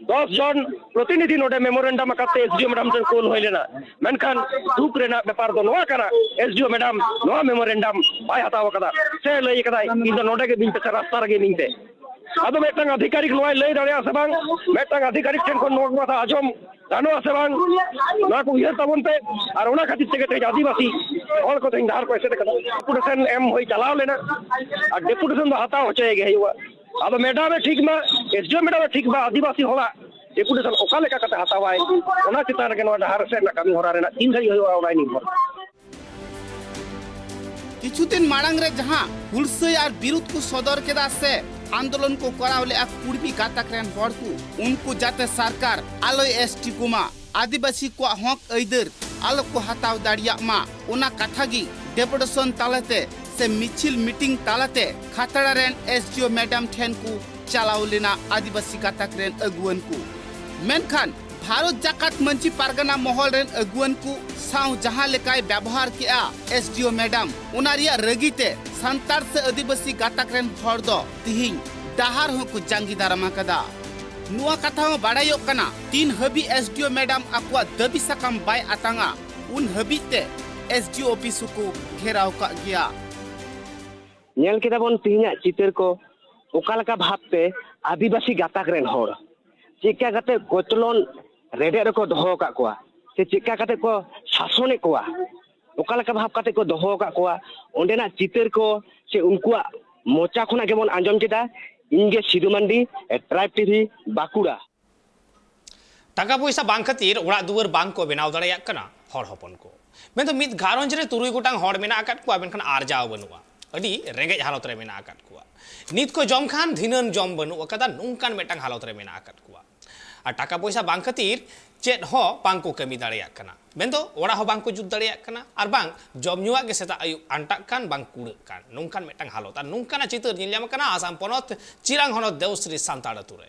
ᱫᱚᱥ ᱡᱚᱱ ᱯᱨᱚᱛᱤᱱᱤᱫᱷᱤ ᱱᱚᱰᱮ ᱢᱮᱢᱳᱨᱮᱱᱰᱟᱢ ᱟᱠᱟᱫ ᱛᱮ ᱮᱥᱰᱤᱳ ᱢᱮᱰᱟᱢ ᱴᱷᱮᱱ ᱠᱳᱞ ᱦᱩᱭ ᱞᱮᱱᱟ᱾ ᱢᱮᱱᱠᱷᱟᱱ ᱫᱩᱠ ᱨᱮᱱᱟᱜ ᱵᱮᱯᱟᱨ ᱫᱚ ᱱᱚᱣᱟ ᱠᱟᱱᱟ, ᱮᱥᱰᱤᱳ ᱢᱮᱰᱟᱢ ᱱᱚᱣᱟ ᱢᱮᱢᱳᱨᱮᱱᱰᱟᱢ ᱵᱟᱭ ᱦᱟᱛᱟᱣ ᱟᱠᱟᱫᱟ᱾ ᱥᱮ ᱞᱟᱹᱭ ᱟᱠᱟᱫᱟᱭ, "ᱤᱧ ᱫᱚ ᱱᱚᱰᱮ ᱜᱮ ᱤᱢᱤᱧ ᱯᱮ, ᱥᱮ ᱨᱟᱥᱛᱟ ᱨᱮᱜᱮ ᱤᱢᱤᱧ ᱯᱮ᱾" ᱟᱫᱚ ᱢᱤᱫᱴᱟᱝ ᱟᱫᱷᱤᱠᱟᱨᱤᱠ ᱱᱚᱣᱟᱭ ᱞᱟᱹᱭ ᱫᱟᱲᱮᱭᱟᱜᱼᱟ ᱥᱮ ᱵᱟᱝ, ᱢᱤᱫᱴᱟᱝ ᱟᱫᱷᱤᱠᱟᱨᱤᱠ ᱴᱷᱮᱱ ᱠᱷᱚᱱ ᱱᱚᱣᱟ ᱠᱟᱛᱷᱟ ᱟᱸᱡᱚᱢ ᱜᱟᱱᱚᱜᱼᱟ ᱥᱮ ᱵᱟᱝ, ᱱᱚᱣᱟ ᱠᱚ ᱩᱭᱦᱟᱹᱨ ᱛᱟᱵᱚᱱ ᱯᱮ᱾ ᱟᱨ ᱚᱱᱟ ᱠᱷᱟᱹᱛᱤᱨ ᱛᱮᱜᱮ ᱛᱮᱦᱮᱧ ᱟᱹᱫᱤᱵᱟᱹᱥᱤ ᱦᱚᱲ ᱠᱚ ᱛᱮᱦᱮᱧ ᱰᱟᱦᱟᱨ ᱠᱚ ᱮᱥᱮᱫ ᱟᱠᱟᱫᱟ᱾ ᱰᱮᱯᱩᱴᱮᱥᱚᱱ ᱮᱢ ᱦᱩᱭ ᱪᱟᱞᱟᱣ ᱞᱮᱱᱟ, ᱟᱨ ᱰᱮᱯᱩᱴᱮᱥᱚᱱ ᱫᱚ ᱦᱟᱛᱟᱣ ᱦᱚᱪᱚᱭ ᱜᱮ ᱦᱩᱭᱩᱜᱼᱟ᱾ ᱟᱫᱚ ᱢᱮᱰᱟᱢ ᱮ ᱴᱷᱤᱠ ᱢᱟ, ᱮᱥᱰᱤᱳ ᱢᱮᱰᱟᱢ ᱮ ᱴᱷᱤᱠ ᱢᱟ, ᱟᱹᱫᱤᱵᱟᱹᱥᱤ ᱦᱚᱲᱟᱜ ᱰᱮᱯᱩᱴᱮᱥᱚᱱ ᱚᱠᱟ ᱞᱮᱠᱟ ᱠᱟᱛᱮ ᱦᱟᱛᱟᱣᱟᱭ, ᱚᱱᱟ ᱪᱮᱛᱟᱱ ᱨᱮᱜᱮ ᱱᱚᱣᱟ ᱰᱟᱦᱟᱨ ᱮᱥᱮᱫ ᱨᱮᱱᱟᱜ ᱠᱟᱹᱢᱤ ᱦᱚᱨᱟ ᱨᱮᱱᱟᱜ ᱛᱤᱱ ᱫᱷᱟᱹᱵᱤᱡ ᱦᱩᱭᱩᱜᱼᱟ, ᱚᱱᱟᱭ ᱱᱤᱨᱵᱷᱚᱨ᱾ ᱠᱤᱪᱷᱩ ᱫᱤᱱ ᱢᱟᱲᱟᱝ ᱨᱮ ᱡᱟᱦᱟᱸ ᱦᱩᱞᱥᱟᱹᱭ ᱟᱨ ᱵᱤᱨᱩᱫ ᱠᱚ ᱥᱚᱫᱚᱨ ᱠᱮᱫᱟ ᱥᱮ ᱟᱱᱫᱳᱞᱚᱱ ᱠᱚ ᱠᱚᱨᱟᱣ ᱞᱮᱫᱼᱟ ᱠᱩᱲᱢᱤ ᱜᱟᱛᱟᱠ ᱨᱮᱱ ᱦᱚᱲ ᱠᱚ, ᱩᱱᱠᱩ ᱡᱟᱛᱮ ᱥᱚᱨᱠᱟᱨ ᱟᱞᱚᱭ ᱮᱥᱴᱤ ᱠᱚᱢᱟ, ᱟᱹᱫᱤᱵᱟᱹᱥᱤ ᱠᱚᱣᱟᱜ ᱦᱚᱠ ᱟᱹᱭᱫᱟᱹᱨ ᱟᱞᱚ ᱠᱚ ᱦᱟᱛᱟᱣ ᱫᱟᱲᱮᱭᱟᱜ ᱢᱟ, ᱚᱱᱟ ᱠᱟᱛᱷᱟ ᱜᱮ ᱰᱮᱯᱩᱴᱮᱥᱚᱱ ᱛᱟᱞᱟᱛᱮ ᱥᱮ ᱢᱤᱪᱷᱤᱞ ᱢᱤᱴᱤᱝ ᱛᱟᱞᱟᱛᱮ ᱠᱷᱟᱛᱲᱟ ᱨᱮᱱ ᱮᱥᱰᱤᱳ ᱢᱮᱰᱟᱢ ᱴᱷᱮᱱ ᱠᱚ ᱪᱟᱞᱟᱣ ᱞᱮᱱᱟ ᱟᱹᱫᱤᱵᱟᱹᱥᱤ ᱜᱟᱛᱟᱠ ᱨᱮᱱ ᱟᱹᱜᱩᱣᱟᱹᱱ ᱠᱚ᱾ ᱢᱮᱱᱠᱷᱟᱱ ᱵᱷᱟᱨᱚᱛ ᱡᱟᱠᱟᱛ ᱢᱟᱹᱡᱷᱤ ᱯᱟᱨᱜᱟᱱᱟ ᱢᱚᱦᱚᱞ ᱨᱮᱱ ᱟᱹᱜᱩᱣᱟᱹᱱ ᱠᱚ ᱥᱟᱶ ᱡᱟᱦᱟᱸ ᱞᱮᱠᱟᱭ ᱵᱮᱵᱚᱦᱟᱨ ᱠᱮᱜᱼᱟ ᱮᱥᱰᱤᱳ ᱢᱮᱰᱟᱢ, ᱚᱱᱟ ᱨᱮᱭᱟᱜ ᱨᱟᱹᱜᱤ ᱛᱮ ᱥᱟᱱᱛᱟᱲ ᱥᱮ ᱟᱹᱫᱤᱵᱟᱹᱥᱤ ᱜᱟᱛᱟᱠ ᱨᱮᱱ ᱦᱚᱲ ᱫᱚ ᱛᱤᱦᱤᱧ ᱰᱟᱦᱟᱨ ᱦᱚᱸᱠᱚ ᱡᱟᱸᱜᱤ ᱫᱟᱨᱟᱢ ᱟᱠᱟᱫᱟ᱾ ᱱᱚᱣᱟ ᱠᱟᱛᱷᱟ ᱦᱚᱸ ᱵᱟᱲᱟᱭᱚᱜ ᱠᱟᱱᱟ, ᱛᱤᱱ ᱦᱟᱹᱵᱤᱡ ᱮᱥᱰᱤᱳ ᱢᱮᱰᱟᱢ ᱟᱠᱚᱣᱟᱜ ᱫᱟᱹᱵᱤ ᱥᱟᱠᱟᱢ ᱵᱟᱭ ᱟᱛᱟᱝᱟ, ᱩᱱ ᱦᱟᱹᱵᱤᱡ ᱛᱮ ᱮᱥᱰᱤᱳ ᱚᱯᱷᱤᱥ ᱦᱚᱸᱠᱚ ᱜᱷᱮᱨᱟᱣ ᱠᱟᱜ ᱜᱮᱭᱟ᱾ ᱧᱮᱞ ᱠᱮᱫᱟ ᱵᱚᱱ ᱛᱮᱦᱮᱧᱟᱜ ᱪᱤᱛᱟᱹᱨ ᱠᱚ, ᱚᱠᱟ ᱞᱮᱠᱟ ᱵᱷᱟᱵᱽᱛᱮ ᱟᱹᱫᱤᱵᱟᱹᱥᱤ ᱜᱟᱛᱟᱠ ᱨᱮᱱ ᱦᱚᱲ ᱪᱮᱫᱠᱟ ᱠᱟᱛᱮ ᱠᱚᱪᱞᱚᱱ ᱨᱮᱰᱮᱫ ᱨᱮᱠᱚ ᱫᱚᱦᱚ ᱟᱠᱟᱫ ᱠᱚᱣᱟ, ᱥᱮ ᱪᱮᱫᱠᱟ ᱠᱟᱛᱮ ᱠᱚ ᱥᱟᱥᱚᱱᱮᱫ ᱠᱚᱣᱟ, ᱚᱠᱟ ᱞᱮᱠᱟ ᱵᱷᱟᱵᱽ ᱠᱟᱛᱮ ᱠᱚ ᱫᱚᱦᱚ ᱟᱠᱟᱫ ᱠᱚᱣᱟ, ᱚᱸᱰᱮᱱᱟᱜ ᱪᱤᱛᱟᱹᱨ ᱠᱚ ᱥᱮ ᱩᱱᱠᱩᱣᱟᱜ ᱢᱚᱪᱟ ᱠᱷᱚᱱᱟᱜ ᱜᱮᱵᱚᱱ ᱟᱸᱡᱚᱢ ᱠᱮᱫᱟ᱾ ᱤᱧ ᱜᱮ ᱥᱤᱫᱩ ᱢᱟᱱᱰᱤ, ᱴᱨᱟᱭᱤᱵᱽ ᱴᱤᱵᱷᱤ, ᱵᱟᱸᱠᱩᱲᱟ᱾ ᱴᱟᱠᱟ ᱯᱚᱭᱥᱟ ᱵᱟᱝ ᱠᱷᱟᱹᱛᱤᱨ ᱚᱲᱟᱜ ᱫᱩᱣᱟᱹᱨ ᱵᱟᱝ ᱠᱚ ᱵᱮᱱᱟᱣ ᱫᱟᱲᱮᱭᱟᱜ ᱠᱟᱱᱟ ᱦᱚᱲ ᱦᱚᱯᱚᱱ ᱠᱚ᱾ ᱢᱮᱱᱫᱚ ᱢᱤᱫ ᱜᱷᱟᱨᱚᱸᱡᱽ ᱨᱮ ᱛᱩᱨᱩᱭ ᱜᱚᱴᱟᱝ ᱦᱚᱲ ᱢᱮᱱᱟᱜ ᱟᱠᱟᱫ ᱠᱚᱣᱟ, ᱢᱮᱱᱠᱷᱟᱱ ᱟᱨᱡᱟᱣ ᱵᱟᱹᱱᱩᱜᱼᱟ᱾ ᱟᱹᱰᱤ ᱨᱮᱸᱜᱮᱡ ᱦᱟᱞᱚᱛ ᱨᱮ ᱢᱮᱱᱟᱜ ᱟᱠᱟᱫ ᱠᱚᱣᱟ᱾ ᱱᱤᱛ ᱠᱚ ᱡᱚᱢ ᱠᱷᱟᱱ ᱫᱷᱤᱱᱟᱹᱱ ᱡᱚᱢ ᱵᱟᱹᱱᱩᱜ ᱟᱠᱟᱫᱟ, ᱱᱚᱝᱠᱟᱱ ᱢᱤᱫᱴᱟᱝ ᱦᱟᱞᱚᱛ ᱨᱮ ᱢᱮᱱᱟᱜ ᱟᱠᱟᱫ ᱠᱚᱣᱟ᱾ ᱟᱨ ᱴᱟᱠᱟ ᱯᱚᱭᱥᱟ ᱵᱟᱝ ᱠᱷᱟᱹᱛᱤᱨ ᱪᱮᱫ ᱦᱚᱸ ᱵᱟᱝ ᱠᱚ ᱠᱟᱹᱢᱤ ᱫᱟᱲᱮᱭᱟᱜ ᱠᱟᱱᱟ, ᱢᱮᱱᱫᱚ ᱚᱲᱟᱜ ᱦᱚᱸ ᱵᱟᱝ ᱠᱚ ᱡᱩᱛ ᱫᱟᱲᱮᱭᱟᱜ ᱠᱟᱱᱟ, ᱟᱨ ᱵᱟᱝ ᱡᱚᱢ ᱧᱩᱣᱟᱜ ᱜᱮ ᱥᱮᱛᱟᱜ ᱟᱹᱭᱩᱵ ᱟᱱᱴᱟᱜ ᱠᱟᱱ, ᱵᱟᱝ ᱠᱩᱲᱟᱹᱜ ᱠᱟᱱ, ᱱᱚᱝᱠᱟᱱ ᱢᱤᱫᱴᱟᱝ ᱦᱟᱞᱚᱛ᱾ ᱟᱨ ᱱᱚᱝᱠᱟᱱᱟᱜ ᱪᱤᱛᱟᱹᱨ ᱧᱮᱞ ᱧᱟᱢ ᱠᱟᱱᱟ ᱟᱥᱟᱢ ᱯᱚᱱᱚᱛ ᱪᱤᱨᱟᱝ ᱦᱚᱱᱚᱛ ᱫᱮᱣᱥᱨᱤ ᱥᱟᱱᱛᱟᱲ ᱟᱹᱛᱩ ᱨᱮ᱾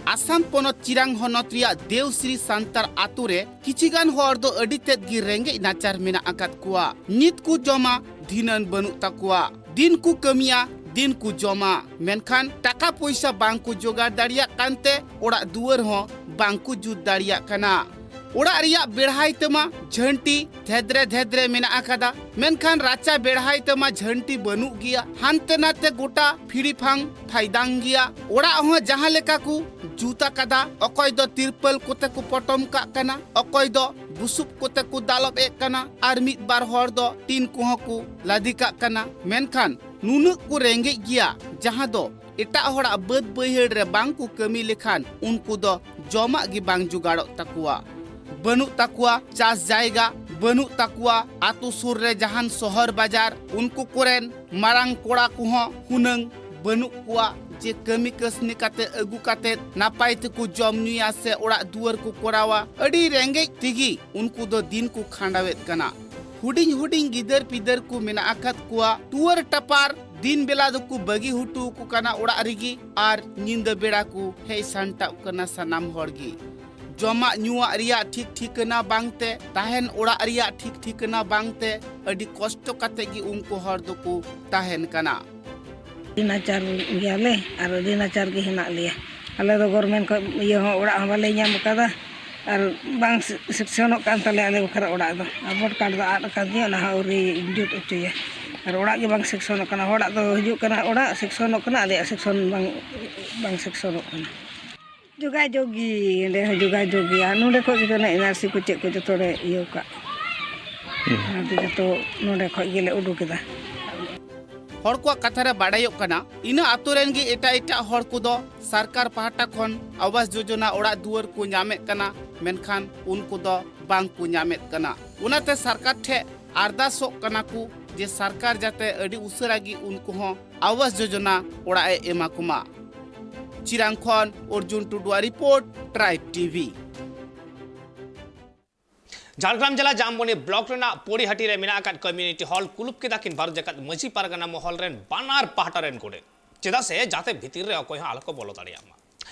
ᱟᱥᱟᱢ ᱯᱚᱱᱚᱛ ᱪᱤᱨᱟᱝ ᱦᱚᱱᱚᱛ ᱨᱮᱭᱟᱜ ᱫᱮᱣᱥᱨᱤ ᱥᱟᱱᱛᱟᱲ ᱟᱛᱳ ᱨᱮ ᱠᱤᱪᱷᱤ ᱜᱟᱱ ᱦᱚᱲ ᱫᱚ ᱟᱹᱰᱤ ᱛᱮᱫ ᱜᱮ ᱨᱮᱸᱜᱮᱡ ᱱᱟᱪᱟᱨ ᱢᱮᱱᱟᱜ ᱟᱠᱟᱫ ᱠᱚᱣᱟ᱾ ᱱᱤᱛ ᱠᱚ ᱡᱚᱢᱟ, ᱫᱷᱤᱱᱟᱹᱱ ᱵᱟᱹᱱᱩᱜ ᱛᱟᱠᱚᱣᱟ᱾ ᱫᱤᱱ ᱠᱚ ᱠᱟᱹᱢᱤᱭᱟ, ᱫᱤᱱ ᱠᱚ ᱡᱚᱢᱟ, ᱢᱮᱱᱠᱷᱟᱱ ᱴᱟᱠᱟ ᱯᱚᱭᱥᱟ ᱵᱟᱝ ᱠᱚ ᱡᱚᱜᱟᱲ ᱫᱟᱲᱮᱭᱟᱜ ᱠᱟᱱᱛᱮ ᱚᱲᱟᱜ ᱫᱩᱣᱟᱹᱨ ᱦᱚᱸ ᱵᱟᱝ ᱠᱚ ᱡᱩᱛ ᱫᱟᱲᱮᱭᱟᱜ ᱠᱟᱱᱟ᱾ ᱚᱲᱟᱜ ᱨᱮᱭᱟᱜ ᱵᱮᱲᱦᱟᱭ ᱛᱮᱢᱟ ᱡᱷᱟᱹᱱᱴᱤ ᱫᱷᱮᱫᱨᱮ ᱫᱷᱮᱫᱨᱮ ᱢᱮᱱᱟᱜ ᱟᱠᱟᱫᱟ, ᱢᱮᱱᱠᱷᱟᱱ ᱨᱟᱪᱟ ᱵᱮᱲᱦᱟᱭ ᱛᱮᱢᱟ ᱡᱷᱟᱹᱱᱴᱤ ᱵᱟᱹᱱᱩᱜ ᱜᱮᱭᱟ᱾ ᱦᱟᱱᱛᱮ ᱱᱟᱛᱮ ᱜᱚᱴᱟ ᱯᱷᱤᱲᱤ ᱯᱷᱟᱝ ᱯᱷᱟᱭᱫᱟᱝ ᱜᱮᱭᱟ᱾ ᱚᱲᱟᱜ ᱦᱚᱸ ᱡᱟᱦᱟᱸ ᱞᱮᱠᱟ ᱠᱚ ᱡᱩᱛ ᱟᱠᱟᱫᱟ, ᱚᱠᱚᱭ ᱫᱚ ᱛᱤᱨᱯᱟᱹᱞ ᱠᱚᱛᱮ ᱠᱚ ᱯᱚᱴᱚᱢ ᱠᱟᱜ ᱠᱟᱱᱟ, ᱚᱠᱚᱭ ᱫᱚ ᱵᱩᱥᱩᱵ ᱠᱚᱛᱮ ᱠᱚ ᱫᱟᱞᱚᱵ ᱮᱫ ᱠᱟᱱᱟ, ᱟᱨ ᱢᱤᱫ ᱵᱟᱨ ᱦᱚᱲ ᱫᱚ ᱴᱤᱱ ᱠᱚᱦᱚᱸ ᱠᱚ ᱞᱟᱫᱮ ᱠᱟᱜ ᱠᱟᱱᱟ᱾ ᱢᱮᱱᱠᱷᱟᱱ ᱱᱩᱱᱟᱹᱜ ᱠᱚ ᱨᱮᱸᱜᱮᱡ ᱜᱮᱭᱟ, ᱡᱟᱦᱟᱸ ᱫᱚ ᱮᱴᱟᱜ ᱦᱚᱲᱟᱜ ᱵᱟᱹᱫᱽ ᱵᱟᱹᱭᱦᱟᱹᱲ ᱨᱮ ᱵᱟᱝ ᱠᱚ ᱠᱟᱹᱢᱤ ᱞᱮᱠᱷᱟᱱ ᱩᱱᱠᱩ ᱫᱚ ᱡᱚᱢᱟᱜ ᱜᱮ ᱵᱟᱝ ᱡᱚᱜᱟᱲᱚᱜ ᱛᱟᱠᱚᱣᱟ᱾ ᱵᱟᱹᱱᱩᱜ ᱛᱟᱠᱚᱣᱟ ᱪᱟᱥ ᱡᱟᱭᱜᱟ, ᱵᱟᱹᱱᱩᱜ ᱛᱟᱠᱚᱣᱟ ᱟᱛᱳ ᱥᱩᱨ ᱨᱮ ᱡᱟᱦᱟᱱ ᱥᱚᱦᱚᱨ ᱵᱟᱡᱟᱨ᱾ ᱩᱱᱠᱩ ᱠᱚᱨᱮᱱ ᱢᱟᱨᱟᱝ ᱠᱚᱲᱟ ᱠᱚᱦᱚᱸ ᱦᱩᱱᱟᱹᱝ ᱵᱟᱹᱱᱩᱜ ᱠᱚᱣᱟ ᱡᱮ ᱠᱟᱹᱢᱤ ᱠᱟᱹᱥᱱᱤ ᱠᱟᱛᱮ ᱟᱹᱜᱩ ᱠᱟᱛᱮ ᱱᱟᱯᱟᱭ ᱛᱮᱠᱚ ᱡᱚᱢ ᱧᱩᱭᱟ ᱥᱮ ᱚᱲᱟᱜ ᱫᱩᱣᱟᱹᱨ ᱠᱚ ᱠᱚᱨᱟᱣᱟ᱾ ᱟᱹᱰᱤ ᱨᱮᱸᱜᱮᱡ ᱛᱮᱜᱮ ᱩᱱᱠᱩ ᱫᱚ ᱫᱤᱱ ᱠᱚ ᱠᱷᱟᱸᱰᱟᱣᱮᱫ ᱠᱟᱱᱟ᱾ ᱦᱩᱰᱤᱧ ᱦᱩᱰᱤᱧ ᱜᱤᱫᱟᱹᱨ ᱯᱤᱫᱟᱹᱨ ᱠᱚ ᱢᱮᱱᱟᱜ ᱟᱠᱟᱫ ᱠᱚᱣᱟ᱾ ᱴᱩᱣᱟᱹᱨ ᱴᱟᱯᱟᱨ ᱫᱤᱱ ᱵᱮᱞᱟ ᱫᱚᱠᱚ ᱵᱟᱹᱜᱤ ᱦᱚᱴᱚ ᱟᱠᱚ ᱠᱟᱱᱟ ᱚᱲᱟᱜ ᱨᱮᱜᱮ, ᱟᱨ ᱧᱤᱫᱟᱹ ᱵᱮᱲᱟ ᱠᱚ ᱦᱮᱡ ᱥᱟᱢᱴᱟᱜ ᱠᱟᱱᱟ ᱥᱟᱱᱟᱢ ᱦᱚᱲ ᱜᱮ᱾ ᱡᱚᱢᱟᱜ ᱧᱩᱣᱟᱜ ᱨᱮᱭᱟᱜ ᱴᱷᱤᱠ ᱴᱷᱤᱠᱟᱹᱱᱟ ᱵᱟᱝᱛᱮ, ᱛᱟᱦᱮᱱ ᱚᱲᱟᱜ ᱨᱮᱭᱟᱜ ᱴᱷᱤᱠ ᱴᱷᱤᱠᱟᱹᱱᱟ ᱵᱟᱝᱛᱮ, ᱟᱹᱰᱤ ᱠᱚᱥᱴᱚ ᱠᱟᱛᱮ ᱜᱮ ᱩᱱᱠᱩ ᱦᱚᱲ ᱫᱚᱠᱚ ᱛᱟᱦᱮᱱ ᱠᱟᱱᱟ᱾ ᱟᱹᱰᱤ ᱱᱟᱪᱟᱨ ᱜᱮᱭᱟᱞᱮ ᱟᱨ ᱟᱹᱰᱤ ᱱᱟᱪᱟᱨ ᱜᱮ ᱦᱮᱱᱟᱜ ᱞᱮᱭᱟ᱾ ᱟᱞᱮ ᱫᱚ ᱜᱚᱨᱢᱮᱱᱴ ᱠᱷᱚᱱ ᱤᱭᱟᱹ ᱦᱚᱸ, ᱚᱲᱟᱜ ᱦᱚᱸ ᱵᱟᱞᱮ ᱧᱟᱢ ᱟᱠᱟᱫᱟ᱾ ᱟᱨ ᱵᱟᱝ ᱥᱮᱠᱥᱚᱱᱚᱜ ᱠᱟᱱ ᱛᱟᱞᱮᱭᱟ ᱟᱞᱮ ᱵᱟᱠᱷᱨᱟ ᱚᱲᱟᱜ ᱫᱚ᱾ ᱟᱨ ᱵᱷᱳᱴ ᱠᱟᱨᱰ ᱫᱚ ᱟᱫ ᱟᱠᱟᱱ ᱛᱤᱧᱟᱹ, ᱚᱱᱟ ᱦᱚᱸ ᱟᱹᱣᱨᱤ ᱡᱩᱛ ᱦᱚᱪᱚᱭᱟ᱾ ᱟᱨ ᱚᱲᱟᱜ ᱜᱮ ᱵᱟᱝ ᱥᱮᱠᱥᱚᱱᱚᱜ ᱠᱟᱱᱟ᱾ ᱦᱚᱲᱟᱜ ᱫᱚ ᱦᱤᱡᱩᱜ ᱠᱟᱱᱟ ᱚᱲᱟᱜ, ᱥᱮᱠᱥᱚᱱᱚᱜ ᱠᱟᱱᱟ, ᱟᱞᱮᱭᱟᱜ ᱥᱮᱠᱥᱚᱱ ᱵᱟᱝ, ᱵᱟᱝ ᱥᱮᱠᱥᱚᱱᱚᱜ ᱠᱟᱱᱟ᱾ ᱡᱳᱜᱟᱡᱳᱜᱽ ᱜᱮ, ᱚᱸᱰᱮ ᱦᱚᱸ ᱡᱳᱜᱟᱡᱳᱜᱽ ᱜᱮᱭᱟ᱾ ᱱᱚᱸᱰᱮ ᱠᱷᱚᱡ ᱜᱮ ᱮᱱ ᱟᱨ ᱥᱤ ᱠᱚ ᱪᱮᱫ ᱠᱚ ᱡᱚᱛᱚ ᱞᱮ ᱤᱭᱟᱹ ᱠᱟᱜ᱾ ᱦᱩᱸ᱾ ᱚᱱᱟᱛᱮ ᱡᱚᱛᱚ ᱱᱚᱸᱰᱮ ᱠᱷᱚᱡ ᱜᱮᱞᱮ ᱩᱰᱩᱠ ᱮᱫᱟ᱾ ᱦᱚᱲ ᱠᱚᱣᱟᱜ ᱠᱟᱛᱷᱟ ᱨᱮ ᱵᱟᱰᱟᱭᱚᱜ ᱠᱟᱱᱟ, ᱤᱱᱟᱹ ᱟᱛᱳ ᱨᱮᱱ ᱜᱮ ᱮᱴᱟᱜ ᱮᱴᱟᱜ ᱦᱚᱲ ᱠᱚᱫᱚ ᱥᱚᱨᱠᱟᱨ ᱯᱟᱦᱴᱟ ᱠᱷᱚᱱ ᱟᱵᱟᱥ ᱡᱳᱡᱚᱱᱟ ᱚᱲᱟᱜ ᱫᱩᱣᱟᱹᱨ ᱠᱚ ᱧᱟᱢᱮᱫ ᱠᱟᱱᱟ, ᱢᱮᱱᱠᱷᱟᱱ ᱩᱱᱠᱩ ᱫᱚ ᱵᱟᱝ ᱠᱚ ᱧᱟᱢᱮᱫ ᱠᱟᱱᱟ᱾ ᱚᱱᱟᱛᱮ ᱥᱚᱨᱠᱟᱨ ᱴᱷᱮᱱ ᱟᱨᱫᱟᱥᱚᱜ ᱠᱟᱱᱟ ᱠᱚ ᱡᱮ ᱥᱚᱨᱠᱟᱨ ᱡᱟᱛᱮ ᱟᱹᱰᱤ ᱩᱥᱟᱹᱨᱟ ᱜᱮ ᱩᱱᱠᱩ ᱦᱚᱸ ᱟᱵᱟᱥ ᱡᱳᱡᱚᱱᱟ ᱚᱲᱟᱜ ᱮ ᱮᱢᱟ ᱠᱚᱢᱟ᱾ ᱪᱤᱨᱟᱝ ᱠᱷᱚᱱ ᱚᱨᱡᱩᱱ ᱴᱩᱰᱩᱣᱟᱜ ᱨᱤᱯᱳᱨᱴ, ᱴᱨᱟᱭᱤᱵᱽ ᱴᱤᱵᱷᱤ᱾ ᱡᱷᱟᱲᱜᱨᱟᱢ ᱡᱮᱞᱟ ᱡᱟᱢᱵᱚᱱᱤ ᱵᱞᱚᱠ ᱨᱮᱱᱟᱜ ᱯᱚᱲᱤᱦᱟᱹᱴᱤ ᱨᱮ ᱢᱮᱱᱟᱜ ᱟᱠᱟᱫ ᱠᱚᱢᱭᱩᱱᱤᱴᱤ ᱦᱚᱞ ᱠᱩᱞᱩᱯ ᱠᱮᱫᱟ ᱠᱤᱱ ᱵᱷᱟᱨᱚᱛ ᱡᱟᱠᱟᱛ ᱢᱟᱹᱡᱷᱤ ᱯᱟᱨᱜᱟᱱᱟ ᱢᱚᱦᱚᱞ ᱨᱮᱱ ᱵᱟᱱᱟᱨ ᱯᱟᱦᱴᱟ ᱨᱮᱱ ᱜᱚᱰᱮᱛ᱾ ᱪᱮᱫᱟᱜ ᱥᱮ ᱡᱟᱛᱮ ᱵᱷᱤᱛᱤᱨ ᱨᱮ ᱚᱠᱚᱭ ᱦᱚᱸ ᱟᱞᱚ ᱠᱚ ᱵᱚᱞᱚ ᱫᱟᱲᱮᱭᱟᱜ ᱢᱟ᱾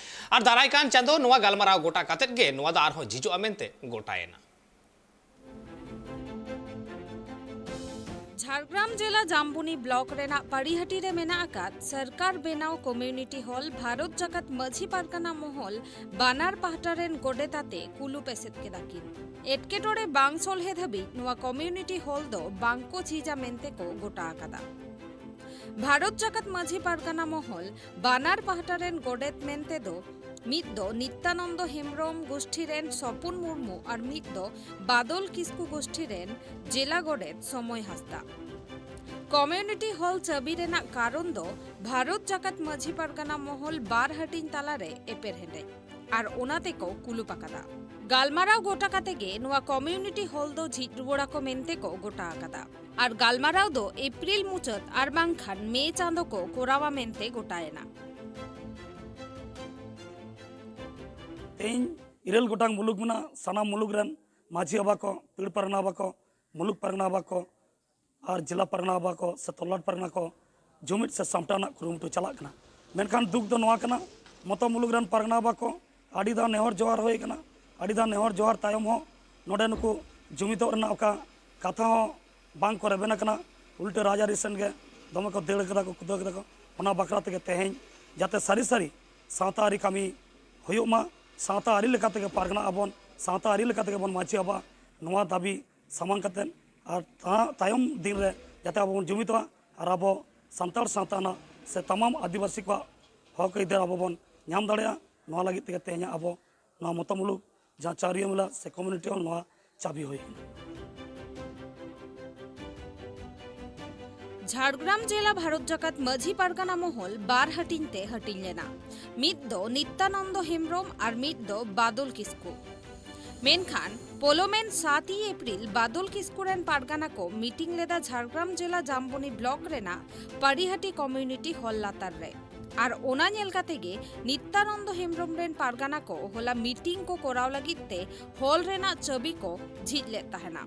ᱟᱨ ᱫᱟᱨᱟᱭ ᱠᱟᱱ ᱪᱟᱸᱫᱚ ᱱᱚᱣᱟ ᱜᱟᱞᱢᱟᱨᱟᱣ ᱜᱚᱴᱟ ᱠᱟᱛᱮᱫ ᱜᱮ ᱱᱚᱣᱟ ᱫᱚ ᱟᱨᱦᱚᱸ ᱡᱷᱤᱡᱚᱜᱼᱟ ᱢᱮᱱᱛᱮ ᱜᱚᱴᱟᱭᱮᱱᱟ᱾ ᱡᱷᱟᱲᱜᱨᱟᱢ ᱡᱮᱞᱟ ᱡᱟᱢᱵᱚᱱᱤ ᱵᱞᱚᱠ ᱨᱮᱱᱟᱜ ᱯᱟᱲᱤᱦᱟᱹᱴᱤ ᱨᱮ ᱢᱮᱱᱟᱜ ᱟᱠᱟᱫ ᱥᱚᱨᱠᱟᱨ ᱵᱮᱱᱟᱣ ᱠᱚᱢᱭᱩᱱᱤᱴᱤ ᱦᱚᱞ ᱵᱷᱟᱨᱚᱛ ᱡᱟᱠᱟᱛ ᱢᱟᱹᱡᱷᱤ ᱯᱟᱨᱜᱟᱱᱟ ᱢᱚᱦᱚᱞ ᱵᱟᱱᱟᱨ ᱯᱟᱦᱴᱟ ᱨᱮᱱ ᱜᱚᱰᱮᱛ ᱟᱛᱮ ᱠᱩᱞᱩᱯ ᱮᱥᱮᱫ ᱠᱮᱫᱟ ᱠᱤᱱ᱾ ᱮᱴᱠᱮᱴᱚᱬᱮ ᱵᱟᱝ ᱥᱚᱞᱦᱮ ᱫᱷᱟᱹᱵᱤᱡ ᱱᱚᱣᱟ ᱠᱚᱢᱭᱩᱱᱤᱴᱤ ᱦᱚᱞ ᱫᱚ ᱵᱟᱝ ᱠᱚ ᱡᱷᱤᱡᱟ ᱢᱮᱱᱛᱮ ᱠᱚ ᱜᱚᱴᱟ ᱟᱠᱟᱫᱟ᱾ ᱵᱷᱟᱨᱚᱛ ᱡᱟᱠᱟᱛ ᱢᱟᱹᱡᱷᱤ ᱯᱟᱨᱜᱟᱱᱟ ᱢᱚᱦᱚᱞ ᱵᱟᱱᱟᱨ ᱯᱟᱦᱴᱟ ᱨᱮᱱ ᱜᱚᱰᱮᱛ ᱢᱮᱱᱛᱮ ᱫᱚ ᱢᱤᱫ ᱫᱚ ᱱᱤᱛᱭᱟᱱᱚᱱᱫᱚ ᱦᱮᱢᱵᱨᱚᱢ ᱜᱳᱥᱴᱷᱤ ᱨᱮᱱ ᱥᱚᱯᱚᱱ ᱢᱩᱨᱢᱩ ᱟᱨ ᱢᱤᱫ ᱫᱚ ᱵᱟᱫᱚᱞ ᱠᱤᱥᱠᱩ ᱜᱳᱥᱴᱷᱤ ᱨᱮᱱ ᱡᱮᱞᱟ ᱜᱚᱰᱮᱛ ᱥᱚᱢᱚᱭ ᱦᱟᱸᱥᱫᱟ᱾ ᱠᱚᱢᱭᱩᱱᱤᱴᱤ ᱦᱚᱞ ᱪᱟᱹᱵᱤ ᱨᱮᱱᱟᱜ ᱠᱟᱨᱚᱱ ᱫᱚ ᱵᱷᱟᱨᱚᱛ ᱡᱟᱠᱟᱛ ᱢᱟᱹᱡᱷᱤ ᱯᱟᱨᱜᱟᱱᱟ ᱢᱚᱦᱚᱞ ᱵᱟᱨ ᱦᱟᱹᱴᱤᱧ ᱛᱟᱞᱟᱨᱮ ᱮᱯᱮᱨ ᱦᱮᱸᱰᱮᱡ, ᱟᱨ ᱚᱱᱟ ᱛᱮᱠᱚ ᱠᱩᱞᱩᱯ ᱟᱠᱟᱫᱟ᱾ ᱜᱟᱞᱢᱟᱨᱟᱣ ᱜᱚᱴᱟ ᱠᱟᱛᱮ ᱜᱮ ᱱᱚᱣᱟ ᱠᱚᱢᱭᱩᱱᱤᱴᱤ ᱦᱚᱞ ᱫᱚ ᱡᱷᱤᱡ ᱨᱩᱣᱟᱹᱲ ᱟᱠᱚ ᱢᱮᱱᱛᱮ ᱠᱚ ᱜᱚᱴᱟ ᱟᱠᱟᱫᱟ᱾ ᱟᱨ ᱜᱟᱞᱢᱟᱨᱟᱣ ᱫᱚ ᱮᱯᱨᱤᱞ ᱢᱩᱪᱟᱹᱫ ᱟᱨ ᱵᱟᱝᱠᱷᱟᱱ ᱢᱮ ᱪᱟᱸᱫᱚ ᱠᱚ ᱠᱚᱨᱟᱣᱟ ᱢᱮᱱᱛᱮ ᱜᱚᱴᱟᱭᱮᱱᱟ᱾ ᱛᱮᱦᱮᱧ ᱤᱨᱟᱹᱞ ᱜᱚᱴᱟᱝ ᱢᱩᱞᱩᱠ ᱢᱮᱱᱟᱜ, ᱥᱟᱱᱟᱢ ᱢᱩᱞᱩᱠ ᱨᱮᱱ ᱢᱟᱹᱡᱷᱤ ᱵᱟᱵᱟ ᱠᱚ, ᱯᱤᱲ ᱯᱟᱨᱜᱟᱱᱟ ᱵᱟᱵᱟ ᱠᱚ, ᱢᱩᱞᱩᱠ ᱯᱟᱨᱜᱟᱱᱟ ᱵᱟᱵᱟ ᱠᱚ ᱟᱨ ᱡᱮᱞᱟ ᱯᱟᱨᱜᱟᱱᱟ ᱵᱟᱵᱟ ᱠᱚ ᱥᱮ ᱛᱚᱞᱟᱴ ᱯᱟᱨᱜᱟᱱᱟ ᱠᱚ ᱡᱩᱢᱤᱫ ᱥᱮ ᱥᱟᱢᱴᱟᱣ ᱨᱮᱱᱟᱜ ᱠᱩᱨᱩᱢᱩᱴᱩ ᱪᱟᱞᱟᱜ ᱠᱟᱱᱟ᱾ ᱢᱮᱱᱠᱷᱟᱱ ᱫᱩᱠ ᱫᱚ ᱱᱚᱣᱟ ᱠᱟᱱᱟ, ᱢᱚᱛᱚ ᱢᱩᱞᱩᱠ ᱨᱮᱱ ᱯᱟᱨᱜᱟᱱᱟ ᱵᱟᱵᱟ ᱠᱚ ᱟᱹᱰᱤ ᱫᱷᱟᱣ ᱱᱮᱦᱚᱨ ᱡᱚᱦᱟᱨ ᱦᱩᱭ ᱟᱠᱟᱱᱟ, ᱟᱹᱰᱤ ᱫᱷᱟᱣ ᱱᱮᱦᱚᱨ ᱡᱚᱦᱟᱨ ᱛᱟᱭᱚᱢ ᱦᱚᱸ ᱱᱚᱰᱮ ᱱᱩᱠᱩ ᱡᱩᱢᱤᱫᱚᱜ ᱨᱮᱱᱟᱜ ᱚᱠᱟ ᱠᱟᱛᱷᱟ ᱦᱚᱸ ᱵᱟᱝ ᱠᱚ ᱨᱮᱵᱮᱱ ᱟᱠᱟᱱᱟ᱾ ᱩᱞᱴᱟᱹ ᱨᱟᱡᱽᱟᱹᱨᱤ ᱥᱮᱱ ᱜᱮ ᱫᱚᱢᱮ ᱠᱚ ᱫᱟᱹᱲ ᱠᱟᱫᱟ ᱠᱚ, ᱠᱩᱫᱟᱹᱣ ᱠᱟᱫᱟ ᱠᱚ᱾ ᱚᱱᱟ ᱵᱟᱠᱷᱨᱟ ᱛᱮᱜᱮ ᱛᱮᱦᱮᱧ ᱡᱟᱛᱮ ᱥᱟᱹᱨᱤ ᱥᱟᱹᱨᱤ ᱥᱟᱶᱛᱟ ᱟᱹᱨᱤ ᱠᱟᱹᱢᱤ ᱦᱩᱭᱩᱜ ᱢᱟ, ᱥᱟᱶᱛᱟ ᱟᱹᱨᱤ ᱞᱮᱠᱟ ᱛᱮᱜᱮ ᱯᱟᱨᱜᱟᱱᱟ ᱟᱵᱚᱱ, ᱥᱟᱶᱛᱟ ᱟᱹᱨᱤ ᱞᱮᱠᱟ ᱛᱮᱜᱮ ᱵᱚᱱ ᱢᱟᱹᱡᱷᱤ ᱟᱵᱚᱣᱟᱜ ᱱᱚᱣᱟ ᱫᱟᱹᱵᱤ ᱥᱟᱢᱟᱝ ᱠᱟᱛᱮᱫ ᱟᱨ ᱛᱟ-, ᱛᱟᱭᱚᱢ ᱫᱤᱱ ᱨᱮ ᱡᱟᱛᱮ ᱟᱵᱚ ᱵᱚᱱ ᱡᱩᱢᱤᱫᱚᱜᱼᱟ ᱟᱨ ᱟᱵᱚ ᱥᱟᱱᱛᱟᱲ ᱥᱟᱶᱛᱟ ᱨᱮᱱᱟᱜ ᱥᱮ ᱛᱟᱢᱟᱢ ᱟᱹᱫᱤᱵᱟᱹᱥᱤ ᱠᱚᱣᱟᱜ ᱦᱚᱠ ᱟᱹᱭᱫᱟᱹᱨ ᱟᱵᱚ ᱵᱚᱱ ᱧᱟᱢ ᱫᱟᱲᱮᱭᱟᱜᱼᱟ, ᱱᱚᱣᱟ ᱞᱟᱹᱜᱤᱫ ᱛᱮᱜᱮ ᱛᱮᱦᱮᱧᱟᱜ ᱟᱵᱚ ᱱᱚᱣᱟ ᱢᱚᱛᱚ ᱢᱩᱞᱩᱠ ᱡᱟᱦᱟᱸ ᱪᱟᱹᱣᱨᱤᱭᱟᱹ ᱢᱮᱞᱟ ᱥᱮ ᱠᱚᱢᱭᱩᱱᱤᱴᱤ ᱦᱚᱞ ᱱᱚᱣᱟ ᱪᱟᱹᱵᱤ ᱦᱩᱭ ᱟᱠᱟᱱᱟ᱾ ᱡᱷᱟᱲᱜᱨᱟᱢ ᱡᱮᱞᱟ ᱵᱷᱟᱨᱚᱛ ᱡᱟᱠᱟᱛ ᱢᱟᱹᱡᱷᱤ ᱯᱟᱨᱜᱟᱱᱟ ᱢᱚᱦᱚᱞ ᱵᱟᱨ ᱦᱟᱹᱴᱤᱧ ᱛᱮ ᱦᱟᱹᱴᱤᱧ ᱞᱮᱱᱟ, ᱢᱤᱫ ᱫᱚ ᱱᱤᱛᱭᱟᱱᱚᱱᱫᱚ ᱦᱮᱢᱵᱨᱚᱢ ᱟᱨ ᱢᱤᱫ ᱫᱚ ᱵᱟᱫᱚᱞ ᱠᱤᱥᱠᱩ᱾ ᱢᱮᱱᱠᱷᱟᱱ ᱯᱚᱞᱚᱢᱮᱱ ᱥᱟᱛ ᱮᱯᱨᱤᱞ ᱵᱟᱫᱚᱞ ᱠᱤᱥᱠᱩ ᱨᱮᱱ ᱯᱟᱨᱜᱟᱱᱟ ᱠᱚ ᱢᱤᱴᱤᱝ ᱞᱮᱫᱟ ᱡᱷᱟᱲᱜᱨᱟᱢ ᱡᱮᱞᱟ ᱡᱟᱢᱵᱚᱱᱤ ᱵᱞᱚᱠ ᱨᱮᱱᱟᱜ ᱯᱟᱨᱤᱦᱟᱹᱴᱤ ᱠᱚᱢᱭᱩᱱᱤᱴᱤ ᱦᱚᱞ ᱞᱟᱛᱟᱨ ᱨᱮ᱾ ᱟᱨ ᱚᱱᱟ ᱧᱮᱞ ᱠᱟᱛᱮ ᱜᱮ ᱱᱤᱛᱭᱟᱱᱚᱱᱫᱚ ᱦᱮᱢᱵᱨᱚᱢ ᱨᱮᱱ ᱯᱟᱨᱜᱟᱱᱟ ᱠᱚ ᱦᱚᱞᱟ ᱢᱤᱴᱤᱝ ᱠᱚ ᱠᱚᱨᱟᱣ ᱞᱟᱹᱜᱤᱫ ᱛᱮ ᱦᱚᱞ ᱨᱮᱱᱟᱜ ᱪᱟᱹᱵᱤ ᱠᱚ ᱡᱷᱤᱡ ᱞᱮᱫ ᱛᱟᱦᱮᱱᱟ᱾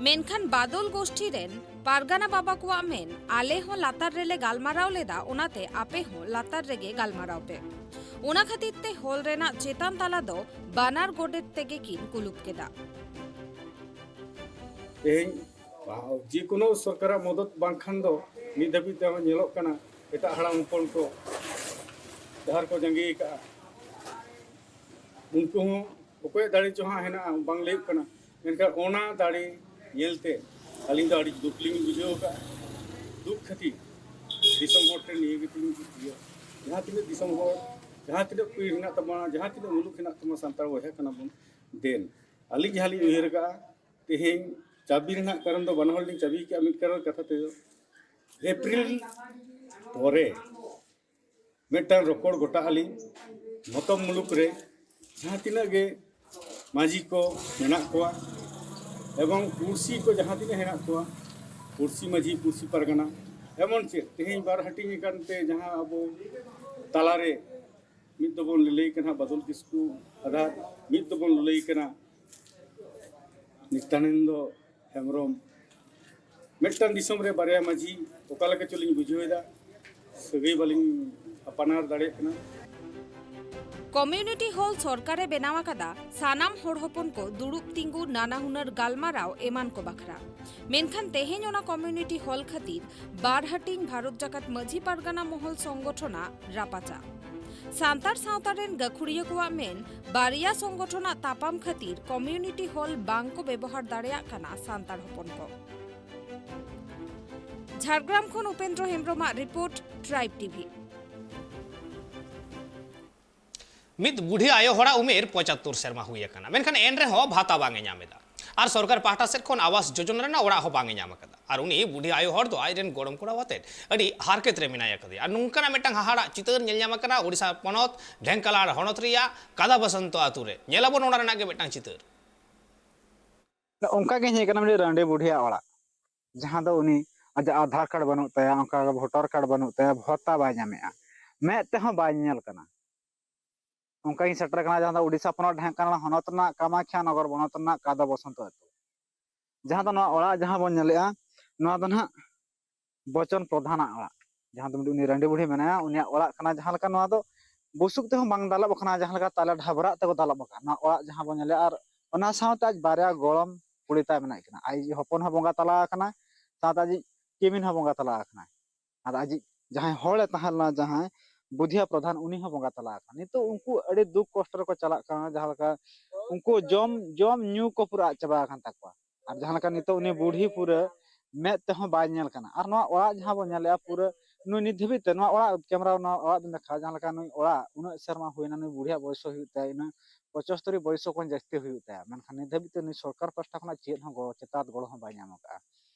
ᱢᱮᱱᱠᱷᱟᱱ ᱵᱟᱫᱚᱞ ᱜᱳᱥᱴᱷᱤ ᱨᱮᱱ ᱯᱟᱨᱜᱟᱱᱟ ᱵᱟᱵᱟ ᱠᱚᱣᱟᱜ ᱢᱮᱱ, "ᱟᱞᱮ ᱦᱚᱸ ᱞᱟᱛᱟᱨ ᱨᱮᱞᱮ ᱜᱟᱞᱢᱟᱨᱟᱣ ᱞᱮᱫᱟ, ᱚᱱᱟᱛᱮ ᱟᱯᱮ ᱦᱚᱸ ᱞᱟᱛᱟᱨ ᱨᱮᱜᱮ ᱜᱟᱞᱢᱟᱨᱟᱣ ᱯᱮ᱾" ᱚᱱᱟ ᱠᱷᱟᱹᱛᱤᱨ ᱛᱮ ᱦᱚᱞ ᱨᱮᱱᱟᱜ ᱪᱮᱛᱟᱱ ᱛᱟᱞᱟ ᱫᱚ ᱵᱟᱱᱟᱨ ᱜᱚᱰᱮᱛ ᱛᱮᱜᱮ ᱠᱤᱱ ᱠᱩᱞᱩᱯ ᱠᱮᱫᱟ᱾ ᱛᱮᱦᱮᱧ ᱡᱮᱠᱳᱱᱳ ᱥᱚᱨᱠᱟᱨᱟᱜ ᱢᱚᱫᱚᱛ ᱵᱟᱝᱠᱷᱟᱱ ᱫᱚ ᱢᱤᱫ ᱫᱷᱟᱹᱵᱤᱡ ᱛᱮᱦᱚᱸ ᱧᱮᱞᱚᱜ ᱠᱟᱱᱟ, ᱮᱴᱟᱜ ᱦᱟᱲᱟᱢ ᱦᱚᱯᱚᱱ ᱠᱚ ᱰᱟᱦᱟᱨ ᱠᱚ ᱡᱟᱸᱜᱮ ᱟᱠᱟᱫᱼᱟ᱾ ᱩᱱᱠᱩ ᱦᱚᱸ ᱚᱠᱚᱭᱟᱜ ᱫᱟᱲᱮ ᱪᱚ ᱦᱟᱸᱜ ᱦᱮᱱᱟᱜᱼᱟ, ᱵᱟᱝ ᱞᱟᱹᱭᱚᱜ ᱠᱟᱱᱟ, ᱢᱮᱱᱠᱷᱟᱱ ᱚᱱᱟ ᱫᱟᱲᱮ ᱧᱮᱞᱛᱮ ᱟᱹᱞᱤᱧ ᱫᱚ ᱟᱹᱰᱤ ᱫᱩᱠ ᱞᱤᱧ ᱵᱩᱡᱷᱟᱹᱣ ᱟᱠᱟᱫᱼᱟ᱾ ᱫᱩᱠ ᱠᱷᱟᱹᱛᱤᱨ ᱫᱤᱥᱚᱢ ᱦᱚᱲ ᱴᱷᱮᱱ ᱱᱤᱭᱟᱹ ᱜᱮ ᱛᱤᱧ ᱤᱭᱟᱹ, ᱡᱟᱦᱟᱸ ᱛᱤᱱᱟᱹᱜ ᱫᱤᱥᱚᱢ ᱦᱚᱲ, ᱡᱟᱦᱟᱸ ᱛᱤᱱᱟᱹᱜ ᱯᱤᱲ ᱦᱮᱱᱟᱜ ᱛᱟᱵᱚᱱᱟ, ᱡᱟᱦᱟᱸ ᱛᱤᱱᱟᱹᱜ ᱢᱩᱞᱩᱠ ᱦᱮᱱᱟᱜ ᱛᱟᱵᱚᱱᱟ, ᱥᱟᱱᱛᱟᱲ ᱵᱚᱭᱦᱟ ᱠᱟᱱᱟ ᱵᱚᱱ, ᱫᱮᱱ ᱟᱹᱞᱤᱧ ᱡᱟᱦᱟᱸ ᱞᱤᱧ ᱩᱭᱦᱟᱹᱨ ᱟᱠᱟᱫᱼᱟ, ᱛᱮᱦᱮᱧ ᱪᱟᱹᱵᱤ ᱨᱮᱱᱟᱜ ᱠᱟᱨᱚᱱ ᱫᱚ ᱵᱟᱱᱟ ᱦᱚᱲ ᱞᱤᱧ ᱪᱟᱹᱵᱤ ᱠᱟᱜᱼᱟ᱾ ᱢᱤᱫ ᱠᱟᱨᱚᱱ ᱠᱟᱛᱷᱟ ᱛᱮᱫᱚ, ᱮᱯᱨᱤᱞ ᱯᱚᱨᱮ ᱢᱤᱫᱴᱟᱝ ᱨᱚᱯᱚᱲ ᱜᱚᱴᱟ ᱟᱹᱞᱤᱧ, ᱢᱚᱛᱚᱵ ᱢᱩᱞᱩᱠ ᱨᱮ ᱡᱟᱦᱟᱸ ᱛᱤᱱᱟᱹᱜ ᱜᱮ ᱢᱟᱹᱡᱷᱤ ᱠᱚ ᱢᱮᱱᱟᱜ ᱠᱚᱣᱟ ᱮᱵᱚᱝ ᱯᱩᱲᱥᱤ ᱠᱚ ᱡᱟᱦᱟᱸ ᱛᱤᱱᱟᱹᱜ ᱦᱮᱱᱟᱜ ᱠᱚᱣᱟ, ᱯᱩᱲᱥᱤ ᱢᱟᱹᱡᱷᱤ, ᱯᱩᱲᱥᱤ ᱯᱟᱨᱜᱟᱱᱟ, ᱮᱢᱚᱱ ᱪᱮᱫ ᱛᱮᱦᱮᱧ ᱵᱟᱨ ᱦᱟᱹᱴᱤᱧ ᱟᱠᱟᱱ ᱛᱮ ᱡᱟᱦᱟᱸ ᱟᱵᱚ ᱛᱟᱞᱟᱨᱮ ᱢᱤᱫ ᱫᱚᱵᱚᱱ ᱞᱟᱹᱞᱟᱹᱭ ᱠᱟᱱᱟ ᱵᱟᱫᱚᱞ ᱠᱤᱥᱠᱩ ᱟᱫᱷᱟᱨ, ᱢᱤᱫ ᱫᱚᱵᱚᱱ ᱞᱟᱹᱞᱟᱹᱭ ᱠᱟᱱᱟ ᱱᱤᱛᱭᱟᱱᱚᱱᱫᱚ ᱦᱮᱢᱵᱨᱚᱢ᱾ ᱢᱤᱫᱴᱟᱝ ᱫᱤᱥᱚᱢ ᱨᱮ ᱵᱟᱨᱭᱟ ᱢᱟᱹᱡᱷᱤ, ᱚᱠᱟ ᱞᱮᱠᱟ ᱪᱚᱞᱤᱧ ᱵᱩᱡᱷᱟᱹᱣ ᱮᱫᱟ, ᱥᱟᱹᱜᱟᱹᱭ ᱵᱟᱹᱞᱤᱧ ᱟᱯᱟᱱᱟᱨ ᱫᱟᱲᱮᱭᱟᱜ ᱠᱟᱱᱟ᱾ ᱠᱚᱢᱭᱩᱱᱤᱴᱤ ᱦᱚᱞ ᱥᱚᱨᱠᱟᱨ ᱮ ᱵᱮᱱᱟᱣ ᱟᱠᱟᱫᱟ ᱥᱟᱱᱟᱢ ᱦᱚᱲ ᱦᱚᱯᱚᱱ ᱠᱚ ᱫᱩᱲᱩᱵ ᱛᱤᱸᱜᱩ, ᱱᱟᱱᱟ ᱦᱩᱱᱟᱹᱨ ᱜᱟᱞᱢᱟᱨᱟᱣ ᱮᱢᱟᱱ ᱠᱚ ᱵᱟᱠᱷᱨᱟ᱾ ᱢᱮᱱᱠᱷᱟᱱ ᱛᱮᱦᱮᱧ ᱚᱱᱟ ᱠᱚᱢᱭᱩᱱᱤᱴᱤ ᱦᱚᱞ ᱠᱷᱟᱹᱛᱤᱨ ᱵᱟᱨ ᱦᱟᱹᱴᱤᱧ ᱵᱷᱟᱨᱚᱛ ᱡᱟᱠᱟᱛ ᱢᱟᱹᱡᱷᱤ ᱯᱟᱨᱜᱟᱱᱟ ᱢᱚᱦᱚᱞ ᱥᱚᱝᱜᱚᱴᱷᱚᱱᱟᱜ ᱨᱟᱯᱟᱪᱟᱜ᱾ ᱥᱟᱱᱛᱟᱲ ᱥᱟᱶᱛᱟ ᱨᱮᱱ ᱜᱟᱹᱠᱷᱩᱲᱤᱭᱟᱹ ᱠᱚᱣᱟᱜ ᱢᱮᱱ, ᱵᱟᱨᱭᱟ ᱥᱚᱝᱜᱚᱴᱷᱚᱱᱟᱜ ᱛᱟᱯᱟᱢ ᱠᱷᱟᱹᱛᱤᱨ ᱠᱚᱢᱭᱩᱱᱤᱴᱤ ᱦᱚᱞ ᱵᱟᱝ ᱠᱚ ᱵᱮᱵᱚᱦᱟᱨ ᱫᱟᱲᱮᱭᱟᱜ ᱠᱟᱱᱟ ᱥᱟᱱᱛᱟᱲ ᱦᱚᱯᱚᱱ ᱠᱚ᱾ ᱡᱷᱟᱲᱜᱨᱟᱢ ᱠᱷᱚᱱ ᱩᱯᱮᱱᱫᱨᱚ ᱦᱮᱢᱵᱨᱚᱢᱟᱜ ᱨᱤᱯᱳᱨᱴ, ᱴᱨᱟᱭᱤᱵᱽ ᱴᱤᱵᱷᱤ᱾ ᱢᱤᱫ ᱵᱩᱰᱷᱤ ᱟᱭᱳ ᱦᱚᱲᱟᱜ ᱩᱢᱮᱨ ᱯᱚᱸᱪᱟᱛᱛᱳᱨ ᱥᱮᱨᱢᱟ ᱦᱩᱭ ᱟᱠᱟᱱᱟ, ᱢᱮᱱᱠᱷᱟᱱ ᱮᱱ ᱨᱮᱦᱚᱸ ᱵᱷᱟᱛᱟ ᱵᱟᱝ ᱮ ᱧᱟᱢ ᱮᱫᱟ᱾ ᱟᱨ ᱥᱚᱨᱠᱟᱨ ᱯᱟᱦᱴᱟ ᱥᱮᱫ ᱠᱷᱚᱱ ᱟᱵᱟᱥ ᱡᱳᱡᱚᱱᱟ ᱨᱮᱱᱟᱜ ᱚᱲᱟᱜ ᱦᱚᱸ ᱵᱟᱝ ᱮ ᱧᱟᱢ ᱟᱠᱟᱫᱟ᱾ ᱟᱨ ᱩᱱᱤ ᱵᱩᱰᱷᱤ ᱟᱭᱳ ᱦᱚᱲ ᱫᱚ ᱟᱡ ᱨᱮᱱ ᱜᱚᱲᱚᱢ ᱠᱚᱲᱟ ᱟᱛᱮᱫ ᱟᱹᱰᱤ ᱦᱟᱨᱠᱮᱛ ᱨᱮ ᱢᱮᱱᱟᱭ ᱟᱠᱟᱫᱮᱭᱟ᱾ ᱟᱨ ᱱᱚᱝᱠᱟᱱᱟᱜ ᱢᱤᱫᱴᱟᱝ ᱦᱟᱦᱟᱲᱟᱜ ᱪᱤᱛᱟᱹᱨ ᱧᱮᱞ ᱧᱟᱢ ᱟᱠᱟᱱᱟ ᱳᱰᱤᱥᱟ ᱯᱚᱱᱚᱛ ᱰᱷᱮᱝᱠᱟᱞᱟᱲ ᱦᱚᱱᱚᱛ ᱨᱮᱭᱟᱜ ᱠᱟᱫᱟ ᱵᱟᱥᱚᱱᱛᱚ ᱟᱛᱳ ᱨᱮ᱾ ᱧᱮᱞᱟᱵᱚᱱ ᱚᱱᱟ ᱨᱮᱱᱟᱜ ᱜᱮ ᱢᱤᱫᱴᱟᱝ ᱪᱤᱛᱟᱹᱨ᱾ ᱚᱱᱠᱟ ᱜᱮ ᱦᱮᱡ ᱟᱠᱟᱱᱟ ᱢᱤᱫᱴᱮᱱ ᱨᱟᱺᱰᱤ ᱵᱩᱰᱷᱤᱭᱟᱜ ᱚᱲᱟᱜ, ᱡᱟᱦᱟᱸ ᱫᱚ ᱩᱱᱤ ᱟᱡᱟᱜ ᱟᱫᱷᱟᱨ ᱠᱟᱨᱰ ᱵᱟᱹᱱᱩᱜ ᱛᱟᱭᱟ, ᱚᱱᱠᱟ ᱵᱷᱳᱴᱟᱨ ᱠᱟᱨᱰ ᱵᱟᱹᱱᱩᱜ ᱛᱟᱭᱟ, ᱵᱷᱚᱛᱟ ᱵᱟᱭ ᱧᱟᱢᱮᱜᱼᱟ᱾ ᱢᱮᱫ ᱛᱮᱦᱚᱸ ᱵᱟᱭ ᱧᱮᱞ ᱠᱟᱱᱟ᱾ ᱚᱱᱠᱟ ᱜᱤᱧ ᱥᱮᱴᱮᱨ ᱠᱟᱱᱟ ᱡᱟᱦᱟᱸ ᱫᱚ ᱩᱰᱤᱥᱟ ᱯᱚᱱᱚᱛ ᱰᱷᱮᱝᱠᱟᱱᱟᱞ ᱦᱚᱱᱚᱛ ᱨᱮᱱᱟᱜ ᱠᱟᱢᱟᱠᱷᱤᱭᱟ ᱱᱚᱜᱚᱨ ᱵᱚᱱᱚᱛ ᱨᱮᱱᱟᱜ ᱠᱟᱫᱟ ᱵᱚᱥᱚᱱᱛᱚ ᱟᱹᱛᱩ᱾ ᱡᱟᱦᱟᱸ ᱫᱚ ᱱᱚᱣᱟ ᱚᱲᱟᱜ ᱡᱟᱦᱟᱸ ᱵᱚᱱ ᱧᱮᱞᱮᱜᱼᱟ, ᱱᱚᱣᱟ ᱫᱚ ᱱᱟᱦᱟᱜ ᱵᱚᱪᱚᱱ ᱯᱨᱚᱫᱷᱟᱱᱟᱜ ᱚᱲᱟᱜ, ᱡᱟᱦᱟᱸ ᱫᱚ ᱢᱤᱫᱴᱤᱡ ᱩᱱᱤ ᱨᱟᱺᱰᱤ ᱵᱩᱲᱦᱤ ᱢᱮᱱᱟᱭᱟ, ᱩᱱᱤᱭᱟᱜ ᱚᱲᱟᱜ ᱠᱟᱱᱟ᱾ ᱡᱟᱦᱟᱸ ᱞᱮᱠᱟ ᱱᱚᱣᱟ ᱫᱚ ᱵᱩᱥᱩᱵ ᱛᱮᱦᱚᱸ ᱵᱟᱝ ᱫᱟᱞᱚᱵ ᱟᱠᱟᱱᱟ, ᱡᱟᱦᱟᱸ ᱞᱮᱠᱟ ᱛᱟᱞᱮ ᱰᱷᱟᱵᱨᱟᱜ ᱛᱮᱠᱚ ᱫᱟᱞᱚᱵ ᱟᱠᱟᱫ ᱱᱚᱣᱟ ᱚᱲᱟᱜ ᱡᱟᱦᱟᱸ ᱵᱚᱱ ᱧᱮᱞᱮᱜᱼᱟ᱾ ᱟᱨ ᱚᱱᱟ ᱥᱟᱶᱛᱮ ᱟᱡ ᱵᱟᱨᱭᱟ ᱜᱚᱲᱚᱢ ᱠᱩᱲᱤ ᱛᱟᱭ ᱢᱮᱱᱟᱜ ᱠᱤᱱᱟ᱾ ᱟᱡ ᱦᱚᱯᱚᱱ ᱦᱚᱸ ᱵᱚᱸᱜᱟ ᱛᱟᱞᱟ ᱟᱠᱟᱱᱟᱭ, ᱥᱟᱶᱛᱮ ᱟᱡᱤᱡ ᱠᱤᱢᱤᱱ ᱦᱚᱸ ᱵᱚᱸᱜᱟ ᱛᱟᱞᱟ ᱟᱠᱟᱱᱟᱭ᱾ ᱟᱨ ᱟᱡᱤᱡ ᱡᱟᱦᱟᱸᱭ ᱦᱚᱲᱮ ᱛᱟᱦᱮᱸ ᱞᱮᱱᱟ, ᱡᱟᱦᱟᱸᱭ ᱵᱩᱫᱷᱤᱭᱟ ᱯᱨᱚᱫᱷᱟᱱ, ᱩᱱᱤ ᱦᱚᱸ ᱵᱚᱸᱜᱟ ᱛᱟᱞᱟ ᱟᱠᱟᱱᱟ᱾ ᱱᱤᱛᱚᱜ ᱩᱱᱠᱩ ᱟᱹᱰᱤ ᱫᱩᱠ ᱠᱚᱥᱴᱚ ᱨᱮᱠᱚ ᱪᱟᱞᱟᱜ ᱠᱟᱱᱟ, ᱡᱟᱦᱟᱸ ᱞᱮᱠᱟ ᱩᱱᱠᱩ ᱡᱚᱢ ᱡᱚᱢ ᱧᱩ ᱠᱚ ᱯᱩᱨᱟᱹ ᱟᱫ ᱪᱟᱵᱟ ᱟᱠᱟᱱ ᱛᱟᱠᱚᱣᱟ᱾ ᱟᱨ ᱡᱟᱦᱟᱸ ᱞᱮᱠᱟ ᱱᱤᱛᱚᱜ ᱩᱱᱤ ᱵᱩᱲᱦᱤ ᱯᱩᱨᱟᱹ ᱢᱮᱫ ᱛᱮᱦᱚᱸ ᱵᱟᱭ ᱧᱮᱞ ᱠᱟᱱᱟ᱾ ᱟᱨ ᱱᱚᱣᱟ ᱚᱲᱟᱜ ᱡᱟᱦᱟᱸ ᱵᱚᱱ ᱧᱮᱞᱮᱜᱼᱟ, ᱯᱩᱨᱟᱹ ᱱᱩᱭ ᱱᱤᱛ ᱫᱷᱟᱹᱵᱤᱡ ᱛᱮ ᱱᱚᱣᱟ ᱚᱲᱟᱜ ᱠᱮᱢᱮᱨᱟ, ᱱᱚᱣᱟ ᱚᱲᱟᱜ ᱵᱤᱱ ᱫᱮᱠᱷᱟᱣᱟ, ᱡᱟᱦᱟᱸ ᱞᱮᱠᱟ ᱱᱩᱭ ᱚᱲᱟᱜ ᱩᱱᱟᱹᱜ ᱥᱮᱨᱢᱟ ᱦᱩᱭᱱᱟ, ᱱᱩᱭ ᱵᱩᱲᱦᱤᱭᱟᱜ ᱵᱚᱭᱚᱥ ᱦᱚᱸ ᱦᱩᱭᱩᱜ ᱛᱟᱭᱟ ᱤᱱᱟᱹ ᱯᱚᱸᱪᱟᱛᱛᱳᱨ ᱵᱚᱭᱚᱥ ᱦᱚᱸ ᱠᱷᱚᱱ ᱡᱟᱹᱥᱛᱤ ᱦᱩᱭᱩᱜ ᱛᱟᱭᱟ, ᱢᱮᱱᱠᱷᱟᱱ ᱱᱤᱛ ᱫᱷᱟᱹᱵᱤᱡ ᱛᱮ ᱱᱩᱭ ᱥᱚᱨᱠᱟᱨ ᱯᱟᱦᱴᱟ ᱠᱷᱚᱱᱟᱜ ᱪᱮᱫ ᱦᱚᱸ ᱜᱚᱲᱚ, ᱪᱮᱛᱟᱛ ᱜᱚᱲᱚ ᱦᱚᱸ ᱵᱟᱭ ᱧᱟᱢ ᱟᱠᱟᱫᱼᱟ᱾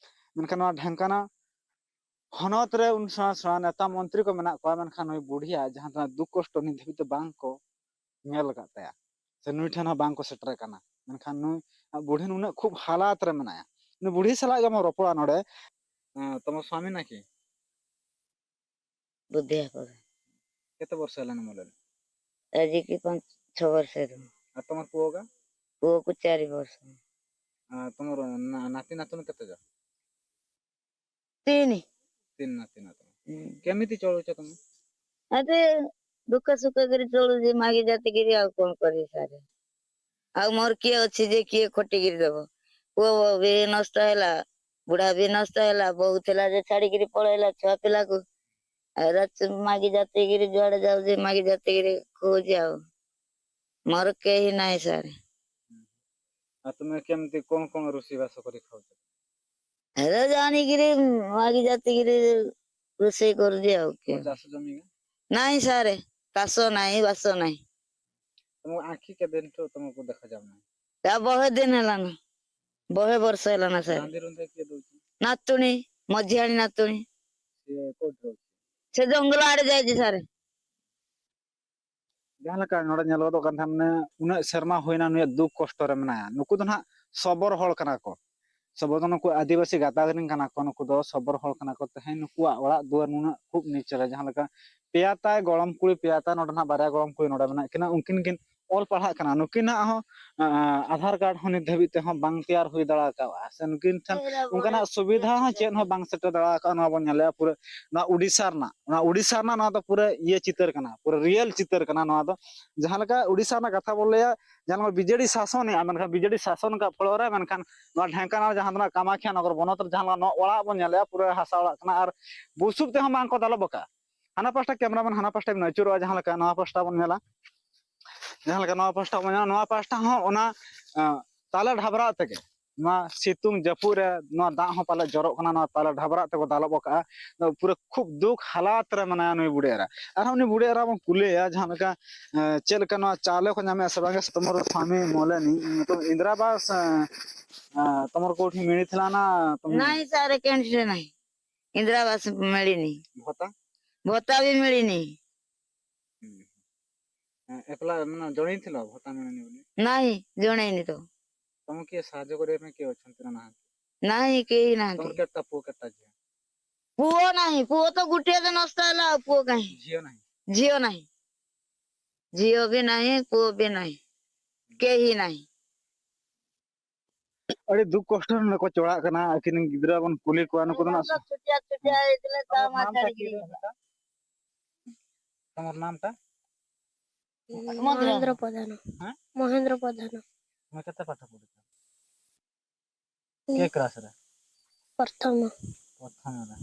ᱢᱮᱱᱠᱷᱟᱱ ᱱᱚᱣᱟ ᱰᱷᱮᱝᱠᱟᱱᱟ ᱦᱚᱱᱚᱛ ᱨᱮ ᱩᱱ ᱥᱮᱬᱟ ᱥᱮᱬᱟ ᱱᱮᱛᱟ ᱢᱚᱱᱛᱨᱤ ᱠᱚ ᱢᱮᱱᱟᱜ ᱠᱚᱣᱟ, ᱢᱮᱱᱠᱷᱟᱱ ᱱᱩᱭ ᱵᱩᱲᱦᱤᱭᱟᱜ ᱡᱟᱦᱟᱸ ᱛᱤᱱᱟᱹᱜ ᱫᱩᱠ ᱠᱚᱥᱴᱚ ᱱᱤᱛ ᱫᱷᱟᱹᱵᱤᱡ ᱛᱮ ᱵᱟᱝ ᱠᱚ ᱧᱮᱞ ᱟᱠᱟᱫ ᱛᱟᱭᱟ, ᱥᱮ ᱱᱩᱭ ᱴᱷᱮᱱ ᱦᱚᱸ ᱵᱟᱝ ᱠᱚ ᱥᱮᱴᱮᱨ ᱟᱠᱟᱱᱟ᱾ ᱢᱮᱱᱠᱷᱟᱱ ᱱᱩᱭ ᱵᱩᱲᱦᱤ ᱱᱩᱱᱟᱹᱜ ᱠᱷᱩᱵ ᱦᱟᱞᱟᱛ ᱨᱮ ᱢᱮᱱᱟᱭᱟ᱾ ᱱᱩᱭ ᱵᱩᱲᱦᱤ ᱥᱟᱞᱟᱜ ᱜᱮᱵᱚᱱ ᱨᱚᱯᱚᱲᱟ ᱱᱚᱰᱮ᱾ ᱮᱸ, ᱛᱚᱢᱚ ᱥᱣᱟᱢᱤ ᱱᱟᱠᱤ? ᱵᱩᱫᱽᱫᱷᱤ ᱦᱟᱯᱚᱫ᱾ କେତେ ବର୍ଷ ହେଲାଣି ମଲେଣି? ଆଜିକି ପାଞ୍ଚ ଛଅ ବର୍ଷ ହେବ। ଆଉ ତମର ପୁଅଗା? ପୁଅକୁ ଚାରି ବର୍ଷ। ଆ, ତମର ନା-, ନାତି ନାତୁଣୀ କେତେ ଜଣ? ତିନି। ତିନି ନାତି ନାତୁଣୀ। ହୁଁ। କେମିତି ଚଳୁଛ ତମେ? ଆରେ, ଦୁଃଖ ସୁଖ କରି ଚଳୁଛି, ମାଗି ଯାତିକିରି, ଆଉ କଣ କରିବି ସାର୍? ଆଉ ମୋର କିଏ ଅଛି ଯେ କିଏ ଖଟିକିରି ଦବ? ପୁଅ ବି ନଷ୍ଟ ହେଲା, ବୁଢା ବି ନଷ୍ଟ ହେଲା, ବୋହୁ ଥିଲା ଯେ ଛାଡିକିରି ପଳେଇଲା ଛୁଆ ପିଲାକୁ। ଏରା ଚ-, ମାଗି ଯାତିକିରି ଯୁଆଡେ ଯାଉଛି, ମାଗି ଯାତିକିରି ଖୋଉଛି ଆଉ। ମୋର କେହି ନାହିଁ ସାର୍। ଆଉ ତୁମେ କେମିତି କଣ କଣ ରୋଷେଇ ବାସ କରି ଖାଉଛ? ଏରା ଜାଣିକିରି ମାଗି ଯାତିକିରି ରୋଷେଇ କରୁଛି ଆଉ। କଣ କିଏ? ଚାଷ ଜମି? ନାହିଁ ସାର୍, ଚାଷ ନାହିଁ, ବାସ ନାହିଁ। ତମ ଆଖି କେବେ ଦିନଠୁ ତମକୁ ଦେଖାଯାଉନାହିଁ? ତା ବହେ ଦିନ ହେଲାନ, ବହେ ବର୍ଷ ହେଲାନ ସାର୍। ରାନ୍ଧି ରୁନ୍ଧି କିଏ ଦଉଛି? ନାତୁଣୀ, ମଝିଆଣି ନାତୁଣୀ। ସିଏ କୋଉଠି ରହୁଛି? ସେ ଜଙ୍ଗଲ ଆଡେ ଯାଇଛି ସାର୍। ᱡᱟᱦᱟᱸ ᱞᱮᱠᱟ ᱱᱚᱰᱮ ᱧᱮᱞ ᱜᱚᱫᱚᱜ ᱠᱟᱱ ᱛᱟᱦᱮᱸ, ᱢᱟᱱᱮ, ᱩᱱᱟᱹᱜ ᱥᱮᱨᱢᱟ ᱦᱩᱭᱱᱟ ᱱᱩᱭᱟᱜ ᱫᱩᱠ ᱠᱚᱥᱴᱚ ᱨᱮ ᱢᱮᱱᱟᱭᱟ᱾ ᱱᱩᱠᱩ ᱫᱚ ᱱᱟᱦᱟᱜ ᱥᱚᱵᱚᱨ ᱦᱚᱲ ᱠᱟᱱᱟ ᱠᱚ, ᱥᱚᱵᱚ ᱫᱚ ᱱᱩᱠᱩ ᱟᱹᱫᱤᱵᱟᱹᱥᱤ ᱜᱟᱛᱟᱠ ᱨᱮᱱ ᱠᱟᱱᱟ ᱠᱚ, ᱱᱩᱠᱩ ᱫᱚ ᱥᱚᱵᱚᱨ ᱦᱚᱲ ᱠᱟᱱᱟ ᱠᱚ᱾ ᱛᱮᱦᱮᱧ ᱱᱩᱠᱩᱣᱟᱜ ᱚᱲᱟᱜ ᱫᱩᱣᱟᱹᱨ ᱱᱩᱱᱟᱹᱜ ᱠᱷᱩᱵ ᱱᱤᱪ ᱨᱮ, ᱡᱟᱦᱟᱸ ᱞᱮᱠᱟ ᱯᱮᱭᱟ ᱛᱟᱭ ᱜᱚᱲᱚᱢ ᱠᱩᱲᱤ, ᱯᱮᱭᱟ ᱛᱟᱭ ᱱᱚᱰᱮ ᱱᱟᱜ ᱵᱟᱨᱭᱟ ᱜᱚᱲᱚᱢ ᱠᱩᱲᱤ ᱱᱚᱰᱮ ᱢᱮᱱᱟᱜ ᱠᱤᱱᱟ, ᱩᱱᱠᱤᱱ ᱠᱤᱱ ᱚᱞ ᱯᱟᱲᱦᱟᱜ ᱠᱟᱱᱟ᱾ ᱱᱩᱠᱤᱱᱟᱜ ᱦᱚᱸ, ᱟᱸ, ᱟᱫᱷᱟᱨ ᱠᱟᱨᱰ ᱦᱚᱸ ᱱᱤᱛ ᱫᱷᱟᱹᱵᱤᱡ ᱛᱮᱦᱚᱸ ᱵᱟᱝ ᱛᱮᱭᱟᱨ ᱦᱩᱭ ᱫᱟᱲᱮ ᱠᱟᱣᱜᱼᱟ, ᱥᱮ ᱱᱩᱠᱤᱱ ᱴᱷᱮᱱ ᱚᱱᱠᱟᱱᱟᱜ ᱥᱩᱵᱤᱫᱷᱟ ᱦᱚᱸ ᱪᱮᱫ ᱦᱚᱸ ᱵᱟᱝ ᱥᱮᱴᱮᱨ ᱫᱟᱲᱮ ᱠᱟᱣᱜᱼᱟ᱾ ᱱᱚᱣᱟ ᱵᱚᱱ ᱧᱮᱞᱮᱜᱼᱟ ᱯᱩᱨᱟᱹ ᱱᱚᱣᱟ ᱩᱰᱤᱥᱟ ᱨᱮᱱᱟᱜ, ᱱᱚᱣᱟ ᱩᱰᱤᱥᱟ ᱨᱮᱱᱟᱜ ᱱᱚᱣᱟ ᱫᱚ ᱯᱩᱨᱟᱹ ᱤᱭᱟᱹ ᱪᱤᱛᱟᱹᱨ ᱠᱟᱱᱟ, ᱯᱩᱨᱟᱹ ᱨᱤᱭᱮᱞ ᱪᱤᱛᱟᱹᱨ ᱠᱟᱱᱟ ᱱᱚᱣᱟ ᱫᱚ᱾ ᱡᱟᱦᱟᱸ ᱞᱮᱠᱟ ᱩᱰᱤᱥᱟ ᱨᱮᱱᱟᱜ ᱠᱟᱛᱷᱟ ᱵᱚᱱ ᱞᱟᱹᱭᱟ, ᱡᱟᱦᱟᱸ ᱞᱮᱠᱟ ᱵᱤᱡᱮᱰᱤ ᱥᱟᱥᱚᱱᱮᱜᱼᱟ, ᱢᱮᱱᱠᱷᱟᱱ ᱵᱤᱡᱮᱰᱤ ᱥᱟᱥᱚᱱ ᱠᱟᱜ ᱯᱷᱚᱞᱚ ᱨᱮ, ᱢᱮᱱᱠᱷᱟᱱ ᱱᱚᱣᱟ ᱰᱷᱮᱝᱠᱟᱱᱟᱞ ᱡᱟᱦᱟᱸ ᱫᱚ ᱱᱟᱜ ᱠᱟᱢᱟᱠᱷᱤᱭᱟ ᱱᱚᱜᱚᱨ ᱵᱚᱱᱚᱛ ᱨᱮ ᱡᱟᱦᱟᱸ ᱞᱮᱠᱟ ᱱᱚᱣᱟ ᱚᱲᱟᱜ ᱵᱚᱱ ᱧᱮᱞᱮᱜᱼᱟ, ᱯᱩᱨᱟᱹ ᱦᱟᱥᱟ ᱚᱲᱟᱜ ᱠᱟᱱᱟ ᱟᱨ ᱵᱩᱥᱩᱵ ᱛᱮᱦᱚᱸ ᱵᱟᱝ ᱠᱚ ᱫᱟᱞᱚᱵ ᱟᱠᱟᱫᱼᱟ᱾ ᱦᱟᱱᱟ ᱯᱟᱥᱴᱟ ᱠᱮᱢᱨᱟᱢᱮᱱ ᱦᱟᱱᱟ ᱯᱟᱥᱴᱟ ᱵᱤᱱ ᱟᱹᱪᱩᱨᱚᱜᱼᱟ, ᱡᱟᱦᱟᱸ ᱞᱮᱠᱟ ᱱᱚᱣᱟ ᱯᱟᱥᱴᱟ ᱵᱚᱱ ᱧᱮᱞᱟ, ᱡᱟᱦᱟᱸ ᱞᱮᱠᱟ ᱱᱚᱣᱟ ᱯᱟᱥᱴᱟ ᱵᱚᱱ ᱧᱮᱞᱟ, ᱱᱚᱣᱟ ᱯᱟᱥᱴᱟ ᱦᱚᱸ ᱚᱱᱟ, ᱟᱸ, ᱛᱟᱞᱮ ᱰᱷᱟᱵᱽᱨᱟᱜ ᱛᱮᱜᱮ, ᱱᱚᱣᱟ ᱥᱤᱛᱩᱝ ᱡᱟᱹᱯᱩᱫ ᱨᱮ ᱱᱚᱣᱟ ᱫᱟᱜ ᱦᱚᱸ ᱯᱟᱞᱮ ᱡᱚᱨᱚᱜ ᱠᱟᱱᱟ, ᱱᱚᱣᱟ ᱛᱟᱞᱮ ᱰᱷᱟᱵᱽᱨᱟᱜ ᱛᱮᱠᱚ ᱫᱟᱞᱚᱵ ᱟᱠᱟᱫᱼᱟ᱾ ᱯᱩᱨᱟᱹ ᱠᱷᱩᱵ ᱫᱩᱠ ᱦᱟᱞᱟᱛ ᱨᱮ ᱢᱮᱱᱟᱭᱟ ᱱᱩᱭ ᱵᱩᱰᱷᱤ ᱮᱨᱟ᱾ ᱟᱨᱦᱚᱸ ᱩᱱᱤ ᱵᱩᱰᱷᱤ ᱮᱨᱟ ᱵᱚᱱ ᱠᱩᱞᱤᱭᱮᱭᱟ, ᱡᱟᱦᱟᱸ ᱞᱮᱠᱟ, ᱮᱸ, ᱪᱮᱫ ᱞᱮᱠᱟ ᱱᱚᱣᱟ ᱪᱟᱣᱞᱮ ᱠᱚ ᱧᱟᱢᱮᱫᱼᱟ ᱥᱮ ᱵᱟᱝ? ᱥᱮ ᱛᱚᱢᱚᱨ ᱥᱟᱢᱤ ᱢᱚᱞᱮ ᱱᱤ, ᱧᱩᱛᱩᱢ ᱤᱱᱫᱨᱟ ᱟᱵᱟᱥ, ᱮᱸ, ᱮᱸ, ᱛᱚᱢᱚᱨ ᱠᱳᱴᱷᱤ ᱢᱤᱲᱤ ᱛᱷᱤᱞᱟᱱᱟ, ᱛᱚᱢᱚᱨ ନାଇଁ ସାର୍, କେଉଁଠି ନାହିଁ। ଇନ୍ଦିରା ଆବାସ ମିଳିନି। ଭତ୍ତା? ଭତ୍ତା ବି ମିଳିନି। ହୁଁ। ଏକଲା ମାନେ ଜଣେଇଥିଲ ଭତ୍ତା ମିଳୁନି ବୋଲି? ନାହିଁ, ଜଣେଇନି ତ। ତମକୁ କିଏ ସାହାଯ୍ୟ କରିବା ପାଇଁ କିଏ ଅଛନ୍ତି ନା ନାହାନ୍ତି? ନାହିଁ, କେହି ନାହାନ୍ତି। ତମର କେତେଟା ପୁଅ, କେତେଟା ଝିଅ? ପୁଅ ନାହିଁ, ପୁଅ ତ ଗୋଟିଏ ତ ନଷ୍ଟ ହେଲା, ଆଉ ପୁଅ କାହିଁ? ଝିଅ ନାହିଁ? ଝିଅ ନାହିଁ, ଝିଅ ବି ନାହିଁ, ପୁଅ ବି ନାହିଁ, କେହି ନାହିଁ। ᱟᱹᱰᱤ ᱫᱩᱠ ᱠᱚᱥᱴᱚ ᱨᱮ ᱱᱚᱰᱮ ᱠᱚ ᱪᱚᱲᱟᱜ ᱠᱟᱱᱟ᱾ ᱟᱹᱠᱤᱱ ᱨᱮᱱ ᱜᱤᱫᱽᱨᱟᱹ ᱵᱚᱱ ᱠᱩᱞᱤ ᱠᱚᱣᱟ, ᱱᱩᱠᱩ ᱫᱚ ᱱᱟᱜ ᱪᱷᱩᱴᱤᱭᱟ ᱪᱷᱩᱴᱤᱭᱟ ᱦᱮᱡ ᱞᱮᱱ ᱛᱟᱢᱟ ᱪᱷᱟᱹᱲᱤ ᱜᱤᱰᱤ ᱠᱟᱫᱟ᱾ ᱛᱚᱢᱚᱨ ᱱᱟᱢ ᱛᱟ? ମହେନ୍ଦ୍ର ପ୍ରଧାନ। ଆଁ? ମହେନ୍ଦ୍ର ପ୍ରଧାନ। ତୁମେ କେତେ ପାଠ ପଢ଼ିଛ? କେ କ୍ଲାସରେ? ପ୍ରଥମ। ପ୍ରଥମରେ।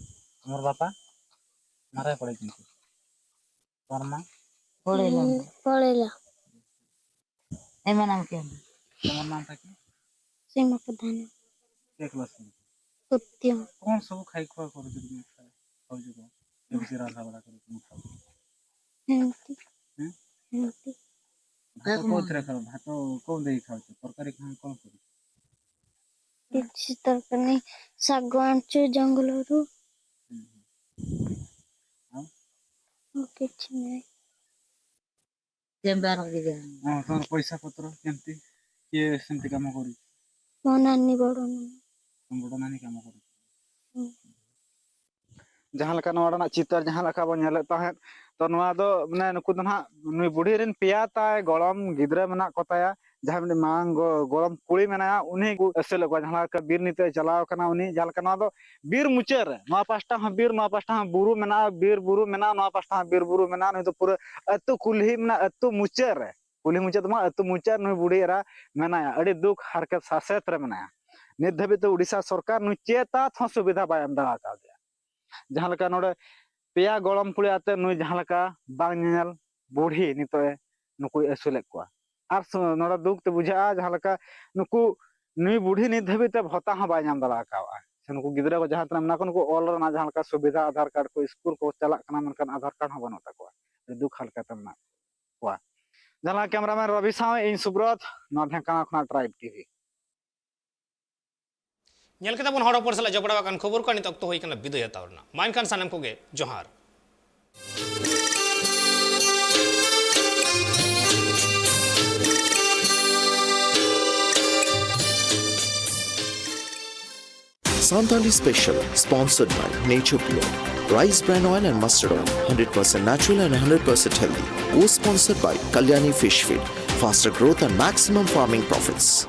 ତୁମର ବାପା ମାରେ ପଢ଼େଇଛନ୍ତି? ତୁମର ମା? ପଳେଇଲା। ପଳେଇଲା। ଏମାନଙ୍କ କେମିତି? ତୁମର ନାମଟା କି? ସୀମା ପ୍ରଧାନ। କେ କ୍ଲାସ ପଢ଼ୁଛ? ତୃତୀୟ। କ'ଣ ସବୁ ଖାଇ ଖୁଆ କରୁଛ, ତୁମେ ଖାଇ-, ଖାଉଛ କ'ଣ? କେମିତି ରାନ୍ଧା ବାଢ଼ା କରି ତୁମେ ଖାଉଛ? ଏମିତି। ହୁଁ? ଏମିତି। ଭାତ କୋଉଥିରେ ଖାଅ? ଭାତ କୋଉ ଦେଇ ଖାଉଛ? ତରକାରୀ କ'ଣ, କ'ଣ କରୁଛ? କିଛି ତରକାରୀ ନାହିଁ, ଶାଗ ଆଣୁଛୁ ଜଙ୍ଗଲରୁ। ହୁଁ, ହୁଁ। ଆଉ? ଆଉ କିଛି ନାହିଁ। ହଁ, ତମର ପଇସା ପତ୍ର କେମିତି? କିଏ ସେମିତି କାମ କରୁଛି? ମୋ ନାନୀ, ବଡ଼ ନାନୀ। ᱡᱟᱦᱟᱸ ᱞᱮᱠᱟ ᱱᱚᱣᱟ ᱨᱮᱱᱟᱜ ᱪᱤᱛᱟᱹᱨ ᱡᱟᱦᱟᱸ ᱞᱮᱠᱟ ᱵᱚᱱ ᱧᱮᱞᱮᱫ ᱛᱟᱦᱮᱸᱫ, ᱛᱚ ᱱᱚᱣᱟ ᱫᱚ ᱢᱟᱱᱮ ᱱᱩᱠᱩ ᱫᱚ ᱱᱟᱦᱟᱜ ᱱᱩᱭ ᱵᱩᱰᱷᱤ ᱨᱮᱱ ᱯᱮᱭᱟ ᱛᱟᱭ ᱜᱚᱲᱚᱢ ᱜᱤᱫᱽᱨᱟᱹ ᱢᱮᱱᱟᱜ ᱠᱚ ᱛᱟᱭᱟ, ᱡᱟᱦᱟᱸᱭ ᱢᱤᱫᱴᱮᱱ ᱢᱟᱨᱟᱝ ᱜᱚ-, ᱜᱚᱲᱚᱢ ᱠᱩᱲᱤ ᱢᱮᱱᱟᱭᱟ, ᱩᱱᱤ ᱠᱚ ᱟᱹᱥᱩᱞᱮᱫ ᱠᱚᱣᱟ᱾ ᱡᱟᱦᱟᱸ ᱞᱮᱠᱟ ᱵᱤᱨ ᱱᱤᱛᱚᱜ ᱮ ᱪᱟᱞᱟᱣ ᱠᱟᱱᱟ ᱩᱱᱤ, ᱡᱟᱦᱟᱸ ᱞᱮᱠᱟ ᱱᱚᱣᱟ ᱫᱚ ᱵᱤᱨ ᱢᱩᱪᱟᱹᱫ ᱨᱮ, ᱱᱚᱣᱟ ᱯᱟᱥᱴᱟ ᱦᱚᱸ ᱵᱤᱨ, ᱱᱚᱣᱟ ᱯᱟᱥᱴᱟ ᱦᱚᱸ ᱵᱩᱨᱩ ᱢᱮᱱᱟᱜᱼᱟ, ᱵᱤᱨ ᱵᱩᱨᱩ ᱢᱮᱱᱟᱜᱼᱟ, ᱱᱚᱣᱟ ᱯᱟᱥᱴᱟ ᱦᱚᱸ ᱵᱤᱨ ᱵᱩᱨᱩ ᱢᱮᱱᱟᱜᱼᱟ᱾ ᱱᱩᱭ ᱫᱚ ᱯᱩᱨᱟᱹ ᱟᱹᱛᱩ ᱠᱩᱞᱦᱤ ᱢᱮᱱᱟᱜᱼᱟ, ᱟᱹᱛᱩ ᱢᱩᱪᱟᱹᱫ ᱨᱮ, ᱠᱩᱞᱦᱤ ᱢᱩᱪᱟᱹᱫ ᱫᱚ ᱵᱟᱝ, ᱟᱹᱛᱩ ᱢᱩᱪᱟᱹᱫ ᱨᱮ ᱱᱩᱭ ᱵᱩᱰᱷᱤ ᱮᱨᱟ ᱢᱮᱱᱟᱭᱟ᱾ ᱟᱹᱰᱤ ᱫᱩᱠ ᱦᱟᱨᱠᱮᱛ ᱥᱟᱥᱮᱛ ᱨᱮ ᱢᱮᱱᱟᱭᱟ᱾ ᱱᱤᱛ ᱫᱷᱟᱹᱵᱤᱡ ᱛᱮ ᱩᱰᱤᱥᱟ ᱥᱚᱨᱠᱟᱨ ᱱᱩᱭ ᱪᱮᱫ ᱛᱟᱛ ᱦᱚᱸ ᱥᱩᱵᱤᱫᱷᱟ ᱵᱟᱭ ᱮᱢ ᱫᱟᱲᱮ ᱠᱟᱣᱫᱮᱭᱟ᱾ ᱡᱟᱦᱟᱸ ᱞᱮᱠᱟ ᱱᱚᱰᱮ ᱯᱮᱭᱟ ᱜᱚᱲᱚᱢ ᱠᱩᱲᱤ ᱟᱛᱮ ᱱᱩᱭ ᱡᱟᱦᱟᱸ ᱞᱮᱠᱟ ᱵᱟᱝ ᱧᱮᱧᱮᱞ ᱵᱩᱲᱦᱤ ᱱᱤᱛᱚᱜ ᱮ ᱱᱩᱠᱩᱭ ᱟᱹᱥᱩᱞᱮᱫ ᱠᱚᱣᱟ᱾ ᱟᱨ ᱥᱩ-, ᱱᱚᱰᱮ ᱫᱩᱠ ᱛᱮ ᱵᱩᱡᱷᱟᱹᱜᱼᱟ ᱡᱟᱦᱟᱸ ᱞᱮᱠᱟ ᱱᱩᱠᱩ, ᱱᱩᱭ ᱵᱩᱲᱦᱤ ᱱᱤᱛ ᱫᱷᱟᱹᱵᱤᱡ ᱛᱮ ᱵᱷᱚᱛᱟ ᱦᱚᱸ ᱵᱟᱭ ᱧᱟᱢ ᱫᱟᱲᱮ ᱟᱠᱟᱫᱼᱟ᱾ ᱥᱮ ᱱᱩᱠᱩ ᱜᱤᱫᱽᱨᱟᱹ ᱠᱚ ᱡᱟᱦᱟᱸ ᱛᱤᱱᱟᱹᱜ ᱢᱮᱱᱟᱜ ᱠᱚ, ᱱᱩᱠᱩ ᱚᱞ ᱨᱮᱱᱟᱜ ᱡᱟᱦᱟᱸ ᱞᱮᱠᱟ ᱥᱩᱵᱤᱫᱷᱟ, ᱟᱫᱷᱟᱨ ᱠᱟᱨᱰ ᱠᱚ, ᱥᱠᱩᱞ ᱠᱚ ᱪᱟᱞᱟᱜ ᱠᱟᱱᱟ, ᱢᱮᱱᱠᱷᱟᱱ ᱟᱫᱷᱟᱨ ᱠᱟᱨᱰ ᱦᱚᱸ ᱵᱟᱹᱱᱩᱜ ᱛᱟᱠᱚᱣᱟ᱾ ᱟᱹᱰᱤ ᱫᱩᱠ ᱦᱟᱞᱠᱟᱛ ᱨᱮ ᱢᱮᱱᱟᱜ ᱠᱚᱣᱟ᱾ ᱡᱟᱦᱟᱸ ᱞᱮᱠᱟ ᱠᱮᱢᱮᱨᱟᱢᱮᱱ ᱨᱚᱵᱤ ᱥᱟᱶ ᱤᱧ ᱥᱩᱵᱨᱚᱛ, ᱱᱚᱣᱟ ᱰᱷᱮᱝᱠᱟᱱᱟ ᱠᱷᱚᱱᱟᱜ ᱴᱨᱟᱭᱤᱵᱽ ᱴᱤᱵᱷᱤ᱾ ᱧᱮᱞ ᱠᱮᱫᱟ ᱵᱚᱱ ᱦᱚᱲ ᱦᱚᱯᱚᱱ ᱥᱟᱞᱟᱜ ᱡᱚᱯᱲᱟᱣ ᱟᱠᱟᱱ ᱠᱷᱚᱵᱚᱨ ᱠᱚ᱾ ᱱᱤᱛ ᱚᱠᱛᱚ ᱦᱩᱭ ᱠᱟᱱᱟ ᱵᱤᱫᱟᱹᱭ ᱦᱟᱛᱟᱣ ᱨᱮᱱᱟᱜ᱾ ᱢᱟ ᱮᱱᱠᱷᱟᱱ ᱥᱟᱱᱟᱢ ᱠᱚᱜᱮ ᱡᱚᱦᱟᱨ᱾ Santali Special, sponsored by Nature Pure, Rice Bran Oil and Mustard Oil, hundred percent natural and hundred percent healthy. Co-sponsored by Kalyani Fish Feed, faster growth and maximum farming profits.